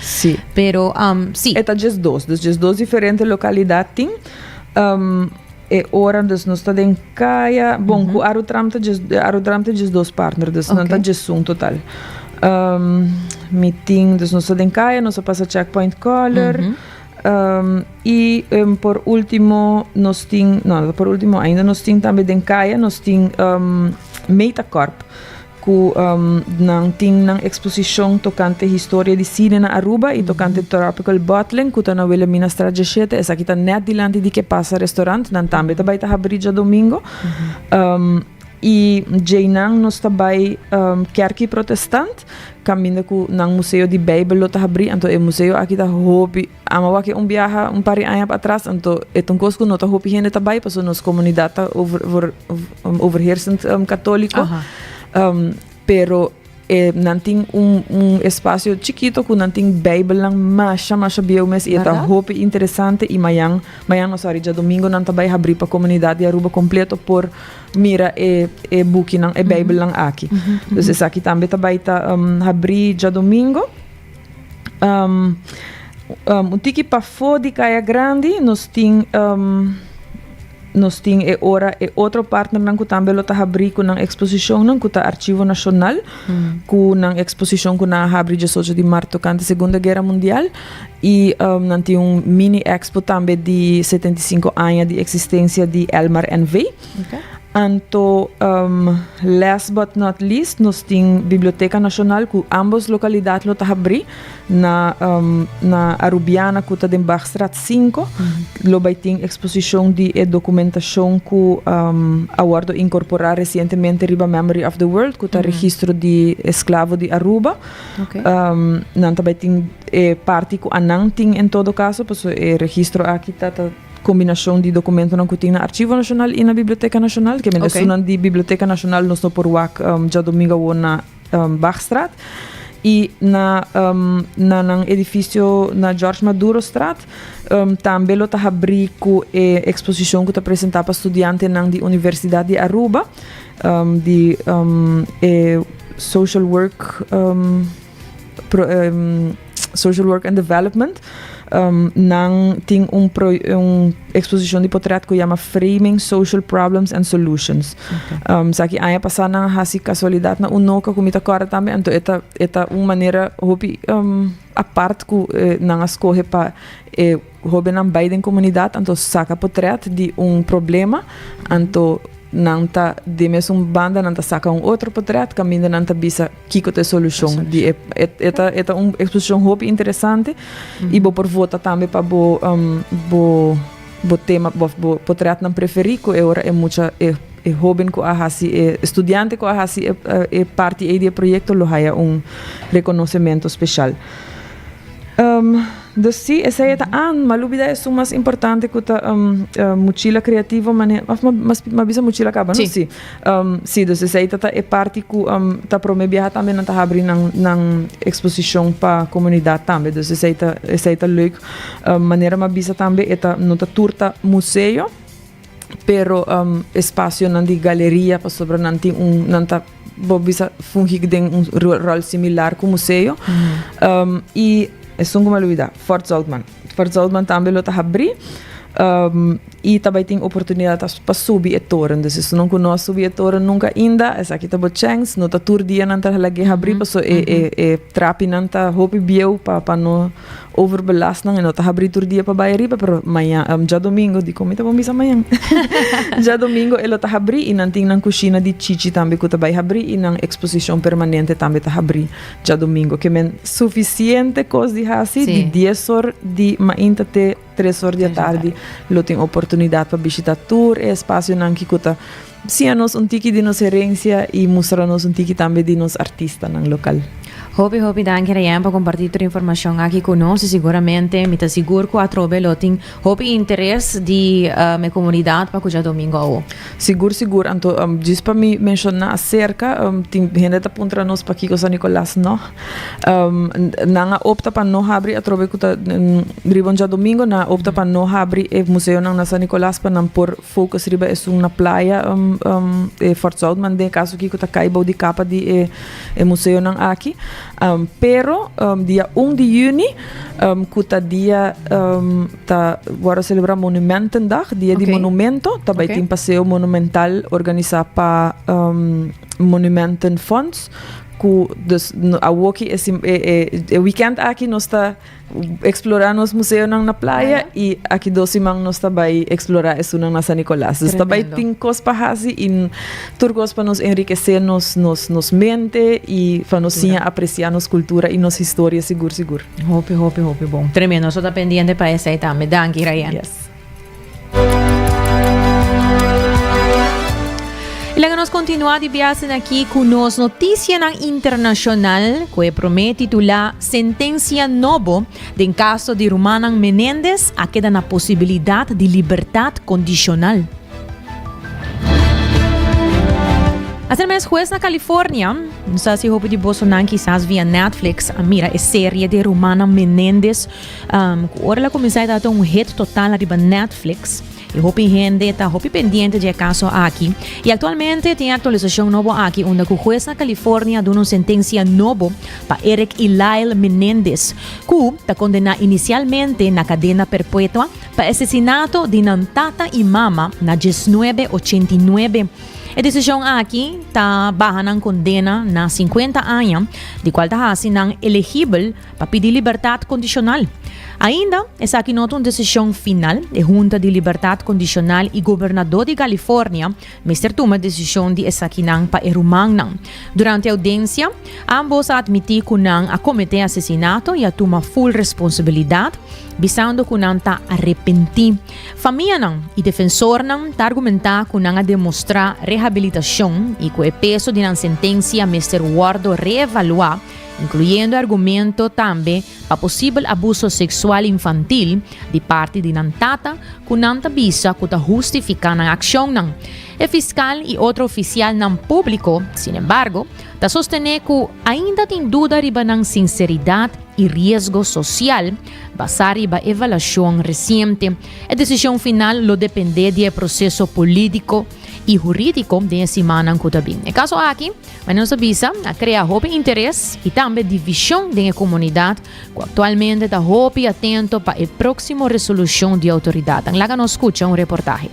Pero sí. E ta 12, dus 12 diferente lokalidat tin. E ora dus nos ta den kaya, bon ku Arutram ta djes, Arutram ta 12 partner, dus nan ta 11 total. Mi tin, dus nos ta den kaya, nos a pasa Checkpoint Color, i por ultimo nos tin, no, no ta por ultimo, ainda nos tin tambe den kaya, nos tin Metacorp. Ku nan tin nan eksposishon tokante historia di sine na Aruba i tokante Tropical Bottling ku ta na Wilhelminastraat 17. Esaki ta nèt dilanti di Ke Pasa Restaurant. Nan tambe ta bai ta habrí djadomingo. I djeinan nos ta bai Kerki Protestant kaminda ku nan museo di Beibel lo ta habrí. Anto e museo aki ta hopi. Ama wak e un biaha un par di aña atras, anto e ta un kos ku no ta hopi hende ta bai pasobra nos komunidat ta over overheersend katóliko. Pero e nan tin un un espasio chikito ku nan tin beibelnan masha masha bieu mes i e ta hopi interesante i mañan mañan no sorry djadomingo nan ta bai habrí pa komunidat di Aruba kompleto por mira e e bukinan e beibelnan aki. Dus esaki tambe ta bai ta habrí djadomingo. Um, um, un tiki pafó di Kaya Grandi nos tin um, nos tin e ora e otro partnernan ku tambe lo ta habrí ku nan eksposishonnan ku ta Archivo Nashonal mm. ku nan eksposishon ku nan a habri 18 di mart tokante Segunda Guera Mundial i um, nan tin un mini expo tambe di 75 aña di eksistensia di Elmar NV. Okay. Anto, last but not least, nos tin Biblioteca Nacional cu ambos localidad lo ta habri na na Arubiana cu ta den Bachstraat 5. Lo bay tin exposicion di e documentacion cu a wordo incorpora recientemente riba Memory of the World cu ta registro di esclavo di Aruba. Nan ta bay tin e parti cu anan tin en todo caso pasobra e registro aki ta ta. Kombinashon di dokumentonan ku tin na Archivo Nashonal i na Biblioteka Nashonal. Ke men esunnan di Biblioteka Nashonal nos no por wak djadomingo awor na Bachstraat. I na na nan edifisio na George Madurostraat tambe lo ta habrí ku e eksposishon ku ta presentá pa studiantenan di Universidat di Aruba di e Social Work Social Work and Development. Nan tin un pro un eksposishon di potret ku yama Framing Social Problems and Solutions. Esaki aña pasá nan a hasi kasualidat na Unoca ku mi ta kòrda tambe, anto e ta e ta un manera hopi apart ku nan a skohe pa e hóbennan bai den komunidat anto saka potret di un problema, anto nan ta di mesun banda nan ta saka un otro potret kaminda nan ta bisa kiko ta e solushon di e e ta e ta un eksposishon hopi interesante i bo por vota tambe pa bo bo bo tema òf bo potretnan preferí ku e ora e mucha e e hóben ku a hasi e studiante ku a hasi e e parti ei di e proyekto lo haya un rekonosementu speshal. Dus sí, esei e ta an, m'a lubida esun mas importante ku ta muchila kreativo mane òf m'a bisa muchila kaba no? Sí. Sí, dus esei ta ta e parti ku ta prome biaha tambe nan ta habri nan nan eksposishon pa komunidat tambe. Dus esei ta esei ta leuk. Manera m'a bisa tambe e ta no ta tur ta museo, pero espasionan di galeria pasobra nan tin un nan ta bo bisa fungi den un rol similar ku museo. I esun ku mi a lubida, Fort Zoutman. Fort Zoutman tambe lo ta habrí i ta bai tin oportunidat pa subi e toren. Dus esun ku no a subi e toren nunka ainda, esaki ta bo chèns. No ta tur dia nan ta lag'é habrí paso e e e trapinan ta hopi bieu pa pa no Overbelast nan e no ta habri tur dia pa bai ariba pero mañan djadomingo dikon mi ta bon bisa mañan djadomingo e lo ta habri i nan tin nan kushina di chichi tambe ku ta bai habri i nan eksposishon permanente tambe ta habri djadomingo ke men sufisiente kos di hasi di dies or di mainta te tres or di atardi lo tin oportunidat pa bishita tur e espasionan ki ku ta Siña nos un tiki di nos herencia y mustra nos un tiki tambe di nos artistanan local. Hopi hopi danki Rayen pa comparti tur informacion aki cu nos y siguramente mi ta sigur cu atrobe lo tin hopi interes di e comunidad pa cu djadomingo awo. Sigur sigur anto djis pa mi menciona acerca tin hende ta puntra nos pakico San Nicolas no nan a opta pa no habri atrobe cu ta riba un djadomingo nan a opta pa no habri e museonan na San Nicolas pa nan por Focus riba esun na playa e Fort Zoutman den e kaso aki ku ta kai bou di kapa di e e museonan aki. Pero dia un di yüni ku ta dia ta wòrdu selebrá Monumentendag, dia di monumento, ta bai tin paseo monumental organisá pa Monumentenfonds ku dus awoki e e wikènt aki nos ta Explora nos museonan na playa y aki dos siman nos ta bay explora esunnan na San Nicolas. Dus ta bay tin cos pa haci y tur cos pa nos enriquece nos nos nos mente y pa nos siña aprecia nos cultura y nos historia sigur sigur. Hopi hopi hopi bon. Tremendo. Nos ta pendiente pa esey tambe. Danki Rayen. Yes. Y laga nos continua di biasen aki cu nos noticianan internacional cu e prome titula Sentencia nobo den caso di rumannan Menendez a keda na posibilidad di libertad condicional. Aser mes hues na California, no sa si hopi di bosonan kisas via Netflix a mira e serie di rumannan Menendez Ku ora el a kuminsá e tabata un hit total ariba Netflix i hopi hende ta hopi pendiente di e kaso aki. I aktualmente tin e aktualisashon nobo aki unda ku hues na California a duna un sentensia nobo pa Eric i Lyle Menendez ku ta kondená inisialmente na kadena perpetua pa asesinato di nan tata i mama na diesnuebe ochenta i nuebe. E desishon aki ta baha nan kondena na sinkuenta aña di kual ta hasi nan elegibel Pa pidi libertat kondishonal. Ainda, esaki no ta un desishon final. E Hunta di Libertat Kondishonal i Gobernadó di California mester tuma desishon di esakinan pa e rumannan. Durante oudensia, ámbos a atmití ku nan a kometé asesinato i a tuma ful responsabilidat, bisando ku nan ta arepentí. Famianan i defensornan ta argumentá ku nan a demostrá rehabilitashon i ku e peso di nan sentensia mester wòrdu reevaluá incluyendo argumento tambe pa posibel abuso sexual infantil di parti di nan tata cu nan ta bisa cu ta hustifica nan accionnan. E fiscal y otro oficialnan publico, sin embargo, ta sostene cu ainda tin duda riba nan sinceridad y riesgo social basa riba evaluacion reciente. E decision final lo depende di e proceso politico. i hurídiko den e simannan ku ta bin. E kaso aki, manera nos a bisa, a krea hopi interes i tambe divishon den e komunidat ku aktualmente ta hopi atento pa e próksimo resolushon di outoridatnan. Laga nos skucha un reportahe.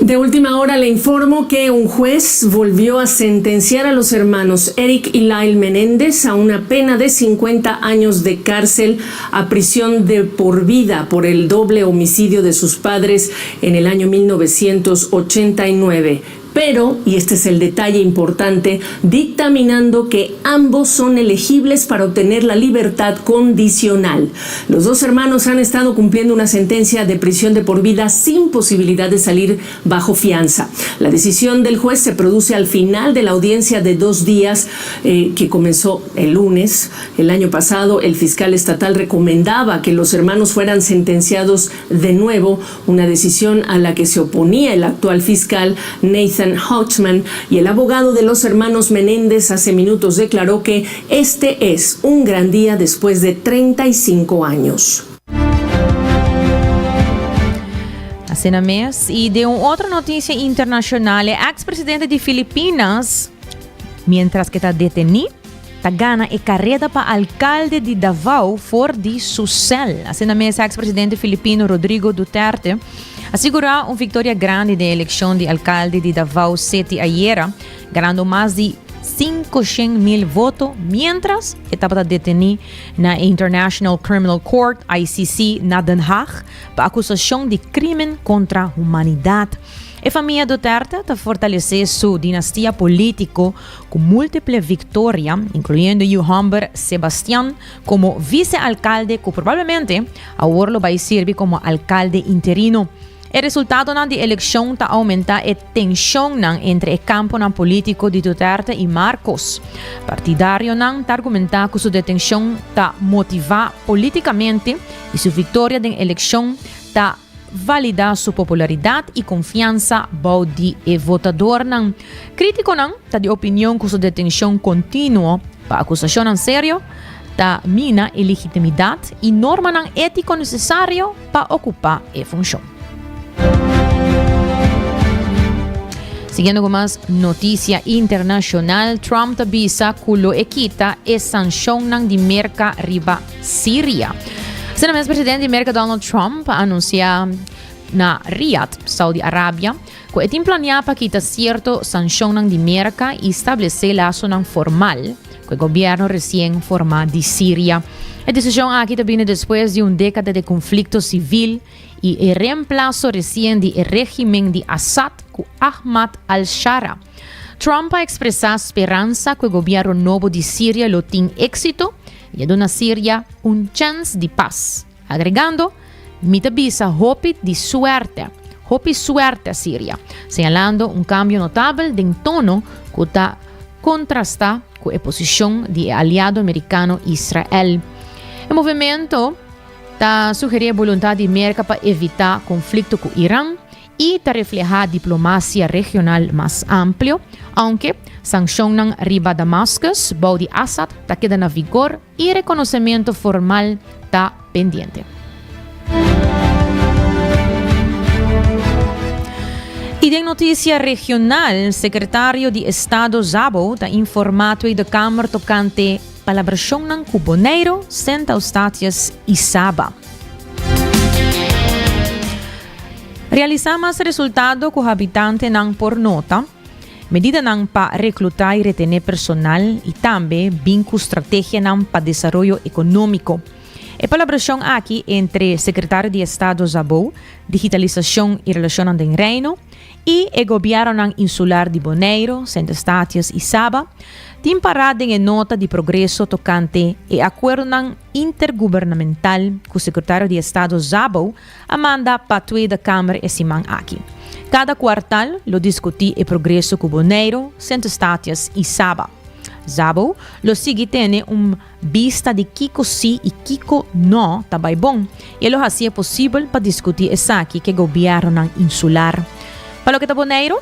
De última hora le informo que un juez volvió a sentenciar a los hermanos Eric y Lyle Menéndez a una pena de 50 años de cárcel a prisión de por vida por el doble homicidio de sus padres en el año 1989 pero, y este es el detalle importante, dictaminando que ambos son elegibles para obtener la libertad condicional. Los dos hermanos han estado cumpliendo una sentencia de prisión de por vida sin posibilidad de salir bajo fianza. La decisión del juez se produce al final de la audiencia de dos días eh, que comenzó el lunes. El año pasado, el fiscal estatal recomendaba que los hermanos fueran sentenciados de nuevo, una decisión a la que se oponía el actual fiscal Nathan Hodgman y el abogado de los hermanos Menéndez hace minutos declaró que este es un gran día después de 35 años. Asina mes, y den un otro noticia internacional, e ex-presidente di Filipinas, mientras que ta deteni, ta gana e careda pa alcalde di Davao for di su cel. Asina mes, ex-presidente filipino Rodrigo Duterte a sigura un victoria grandi den eleccion di alcalde di Davao City ayera, ganando mas di 500.000 voto, mientras e tabata deteni na e International Criminal Court, ICC, na Den Haag pa acusacion di crimen contra humanidad. E famia Duterte ta fortalece su dinastia politico cu multiple victoria, incluyendo yu homber Sebastian como vice-alcalde cu probablemente awor lo bay sirbi como alcalde interino. E resultadonan di elekshon ta oumentá e tenshonnan entre e kamponan polítiko di Duterte i Marcos. Partidarionan ta argumentá ku su detenshon ta motivá polítikamente i su viktoria den elekshon ta validá su popularidat i konfiansa bou di e votadornan. Krítikonan ta di opinion ku su detenshon kontinuo pa akusashonnan serio ta mina e legitimidat i normanan étiko nesesario pa okupá e funshon. Siguiendo ku mas notisia internashonal, Trump ta bisa ku lo e kita e sanshonnan di Merka riba Siria. Asina mes presidente di Merka Donald Trump a anunsiá na Riyadh, Saudi Arabia, ku e tin planiá pa kita sierto sanshonnan di Merka i stablesé lasonan formal ku e gobièrnu resien formá di Siria. E desishon aki ta bini despues di un dékada di konflikto sivil i e reemplaso resien di e régimen di Assad ku Ahmad al-Shara. Trump a ekspresá speransa ku e gobièrnu nobo di Siria lo tin éksito i a duna Siria un chèns di pas, agregando, Mi ta bisa hopi di suerte, hopi suerte Siria, señalando un kambio notabel den tono ku ta kontrastá ku e posishon di e aliado merikano Israel. E movimento ta sugerí e boluntat di Merka pa evitá konflikto ku Iran i ta reflehá diplomasia regional mas amplio, ounke sankshonnan riba Damascus bou di Assad ta keda na vigor i rekonosementu formal ta pendiente. I den notisia regional, Sekretario di Estado Szabo ta informá Tweede Kamer tokante palabrashonnan ku Boneiru, Sint Eustatius i Saba. Realisá mas resultado ku habitantenan por nota, medidanan pa reklutá i retené personal i tambe bin ku strategianan pa desaroyo ekonómiko. E palabrashon aki entre Sekretario di Estado Szabó, Digitalisashon i Relashonnan den Reino, i e gobièrnunan insular di Boneiru, Sint Eustatius i Saba tin pará den e nota di progreso tokante e akuerdonan intergubernamental ku Sekretario di Estado Szabó a manda pa Tweede Kamer e siman aki. Kada kuartal lo diskutí e progreso ku Boneiru, Sint Eustatius i Saba. Szabo lo sigui tene un bista di kiko sí i kiko no ta bai bon i e lo hasi e posibel pa diskutí esaki ku e gobièrnunan insular. Pa loke ta Boneiru,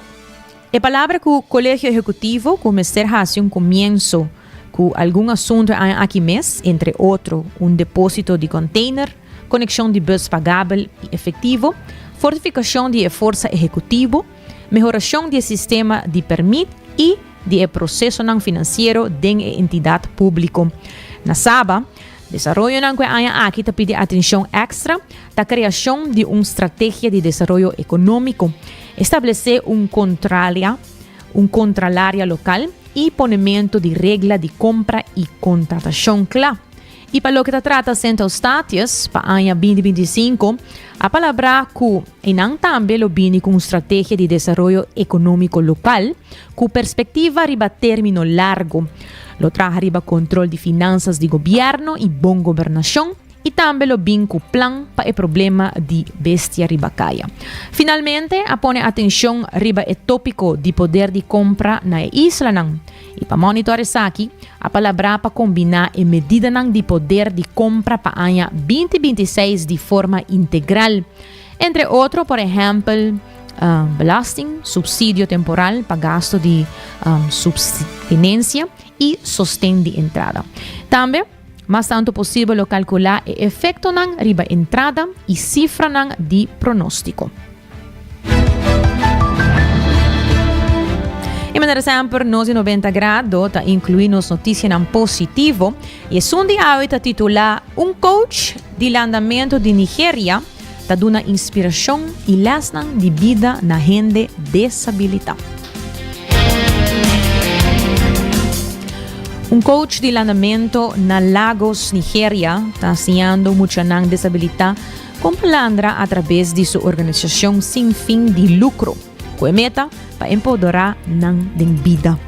e palabra ku Kolegio Ehekutivo ku mester hasi un komienso ku algun asuntu e aña aki mes, entre otro un depósito di kònteiner, Konekshon di bus pagabel i efektivo. fortifikashon di e forsa ehekutivo, mehorashon di e sistema di pèrmit i di e prosesonan finansiero den e entidat públiko. Na Saba, desaroyonan ku e aña aki ta pidi atenshon èkstra ta kreashon di un strategia di desaroyo ekonómiko, establesé un kontralia un kontralaria lokal i ponementu di regla di kompra i kontratashon kla. I pa loke ta trata Sint Eustatius, pa aña 2025, a palabrá ku einan tambe lo bini ku un strategia di desaroyo ekonómiko lokal ku perspektiva riba término largu. Lo traha riba kontrol di finansas di gobièrnu i bon gobernashon i tambe lo bin ku plan pa e problema di bestia riba kaya. Finalmente a pone atenshon riba e tópiko di poder di kompra na e islanan. I pa monitor esaki, a palabrá pa kombiná e medidanan di poder di kompra pa aña 2026 di forma integral. Entre otro, por ehèmpel, belasting, supsidio temporal pa gasto di supstinensia i sosten di entrada. Tambe, mas tantu posibel lo kalkulá e efektonan riba entrada i sifranan di pronóstiko. I manera semper nos di 90 Grado ta inkluí nos notisianan positivo i esun di awe ta titulá Un coach di landamentu di Nigeria ta duna inspirashon i lèsnan di bida na hende desabilitá. Un coach di landamentu na Lagos, Nigeria ta siñando muchanan desabilitá Kon palandra atrabes di su organisashon sin fin di lukro, ku e meta pa empoderá nan den bida.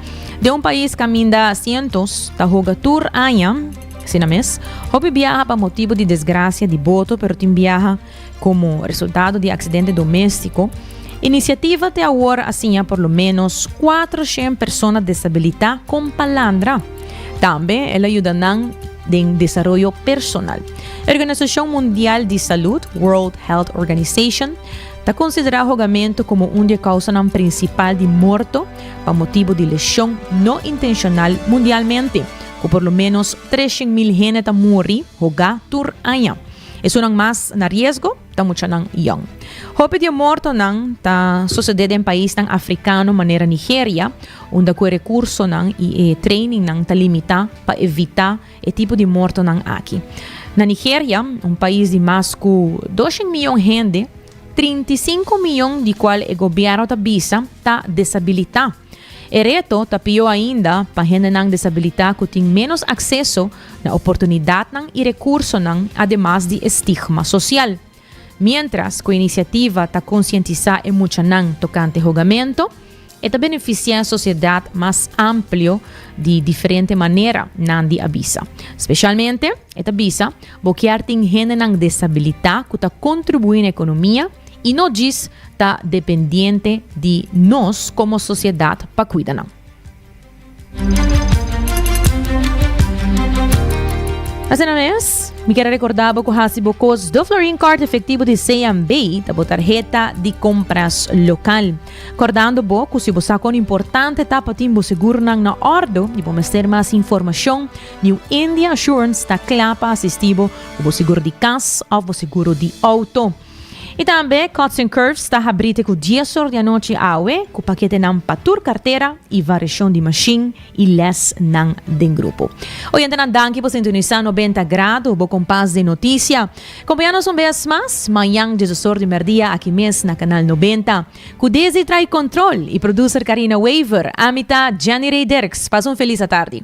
Den un pais kaminda sientos ta hoga tur aña, asina mes, hopi biaha pa motibu di desgrasia di boto pero tin biaha komo resultado di aksidente doméstiko, inisiativa te awor a siña por lo ménos 400 persona desabilitá kon palandra. Tambe el a yuda nan den desaroyo personal. E Organisashon Mundial di Salud, World Health Organization, ta konsiderá hogamentu komo un di e kousanan prinsipal di morto pa motibu di leshon no intenshonal mundialmente, ku por lo ménos 300.000 hende ta muri hogá tur aña. Esunnan mas na riesgo ta muchanan yòn. Hopi di e mortonan ta sosodé den paisnan afrikano manera Nigeria, unda ku e rekursonan i e trainingnan ta limitá pa evitá e tipo di mortonan aki. Na Nigeria, un pais di mas ku doshen miyon hende, 35 miyon di kual e gobièrnu ta bisa ta desabilitá. E reto ta pió ainda pa hendenan desabilitá ku tin ménos akseso na oportunidatnan i rekursonan ademas di e stigma sosial. Miéntras ku e inisiativa ta konsientisá e muchanan tokante hogamento, e ta benefisiá sosiedat mas amplio di diferente manera, Nandi a bisa. Spesialmente, e ta bisa, bo kier tin hendenan desabilitá ku ta kontribuí na ekonomia i no djis ta dependiente di nos komo sosiedat pa kuida nan. Asina mes, mi kier a recorda bo cu haci bo cos do Florin Card efectivo di CMB ta bo tarheta di compras local. Cordando bo cu si bo sa con importante ta pa tin bo seguronan na ordo y bo mester mas informacion, New India Assurance ta cla pa asisti bo cu bo seguro di cas of bo seguro di auto. I tambe Cuts and Curves ta habrí te ku dies or di anochi awe ku paketenan pa tur kartera i variashon di mashin i lèsnan den grupo. Oyentenan danki pa sintonisá 90 Grado, bo kompas den notisia. Kompañá nos un bes mas mañan diesdos or di mèrdia aki mes na Kanal 90. Ku Desi trai kontrol i producer Karina Wever, ami ta Jenny Ray Dirks. Pasa un felis atardi.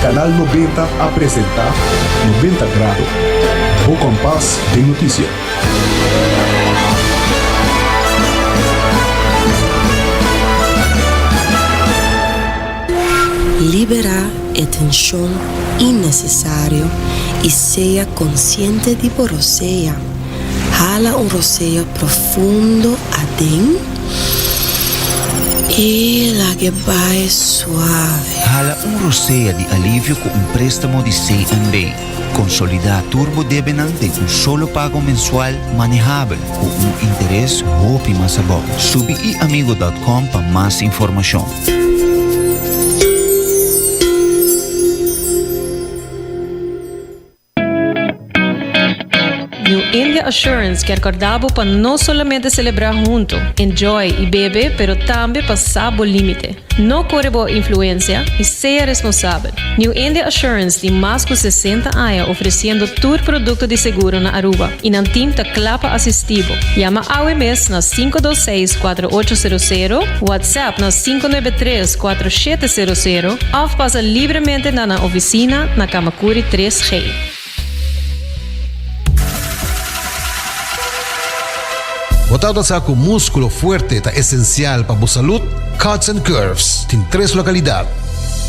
Canal 90 a presenta 90 Grado, bo kompas den notisia. Liberá e tenshon innesesario i sea konsiente di bo rosea. Hala un rosea profundo aden i laga. Lag'e bai suave. Hala un rosea di alivio ku un préstamo di CNB. Konsolidá tur bo debenan den un solo pago mensual manehabel ku un interes hopi mas abou. Subi iamigo dòt kòm pa mas informashon. New India Assurance kier corda bo pa no solamente celebra hunto, enjoy y bebe pero tambe pa sa bo limite. No core bo influencia y sea responsabel. New India Assurance tin mas cu 60 aña ofreciendo tur producto di seguro na Aruba y nan team ta cla pa asisti bo. Yama awe mes na 526 4800, WhatsApp na 593 4700 of pasa libremente na nan oficina na Camacuri 3G. Bo tabata sa cu musculo fuerte ta esencial pa bo salud? Cuts and Curves tin tres localidad,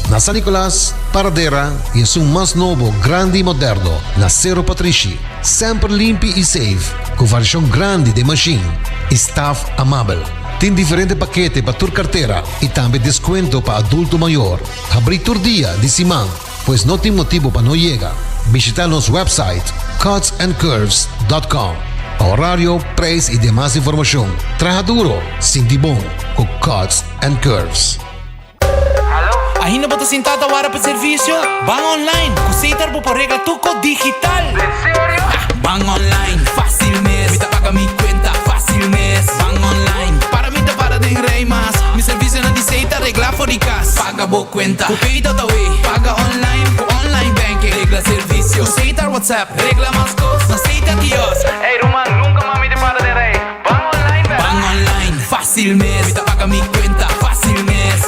na San Nicolas, Paradera y esun mas nobo, grandi y moderno na Cerro Patrishi. Semper limpi y safe, cu variacion grandi den machine y staff amabel. Tin diferente pakete pa tur cartera y tambe descuento pa adulto mayor. Habri tur dia di siman. Pues no tin motibo pa no yega. Bishita nos website cutsandcurves.com pa horario, prijs y demas informacion. Traha duro, sinti bon cu Cuts and Curves. Ainda bo ta sinta ta wara pa servicio? Ban online! Cu Setar bo por regla tur cos digital! Ban online, fácil mes. Mi ta paga mi cuenta, fácil mes. Ban online, para mi ta para den rij mas. Mi servicionan di Setar regla for di cas. Paga bo cuenta cu Pay.awe. Paga online cu online banking. Regla servicio cu Setar WhatsApp. Regla mas cos na Setar kiosk. Ey ruman, nunca mas mi ta para den rij. Ban online bel. Ban online, fácil mes. Mi ta paga mi cuenta, fácil mes.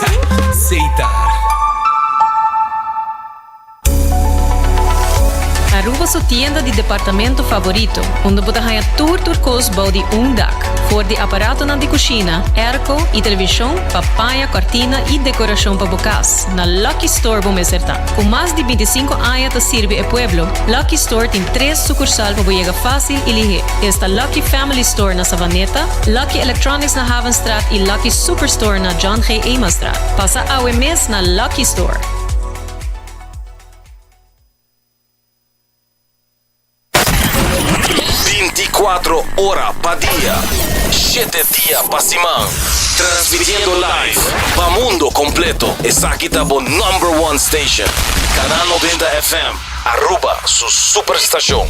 Setar. Aruba su tienda di departamento favorito, unda bo ta haña tur tur kos bou di un dak. For di aparatonan di kushina, airco i televishon pa paña, kòrtina i dekorashon pa bo kas, na Lucky Store bo mester ta. Ku mas di bintisinko aña ta sirbi e pueblo, Lucky Store tin tres sukursal pa bo yega fásil i lihé. Esta Lucky Family Store na Savaneta, Lucky Electronics na Havenstraat i Lucky Superstore na John G. Emastraat. Pasa awe mes na Lucky Store! Binticuatro ora pa dia, shete dia pa siman. Transmitiendo live pa mundo completo. Esaki ta bo number one station. Canal 90 FM, Aruba su superstacion.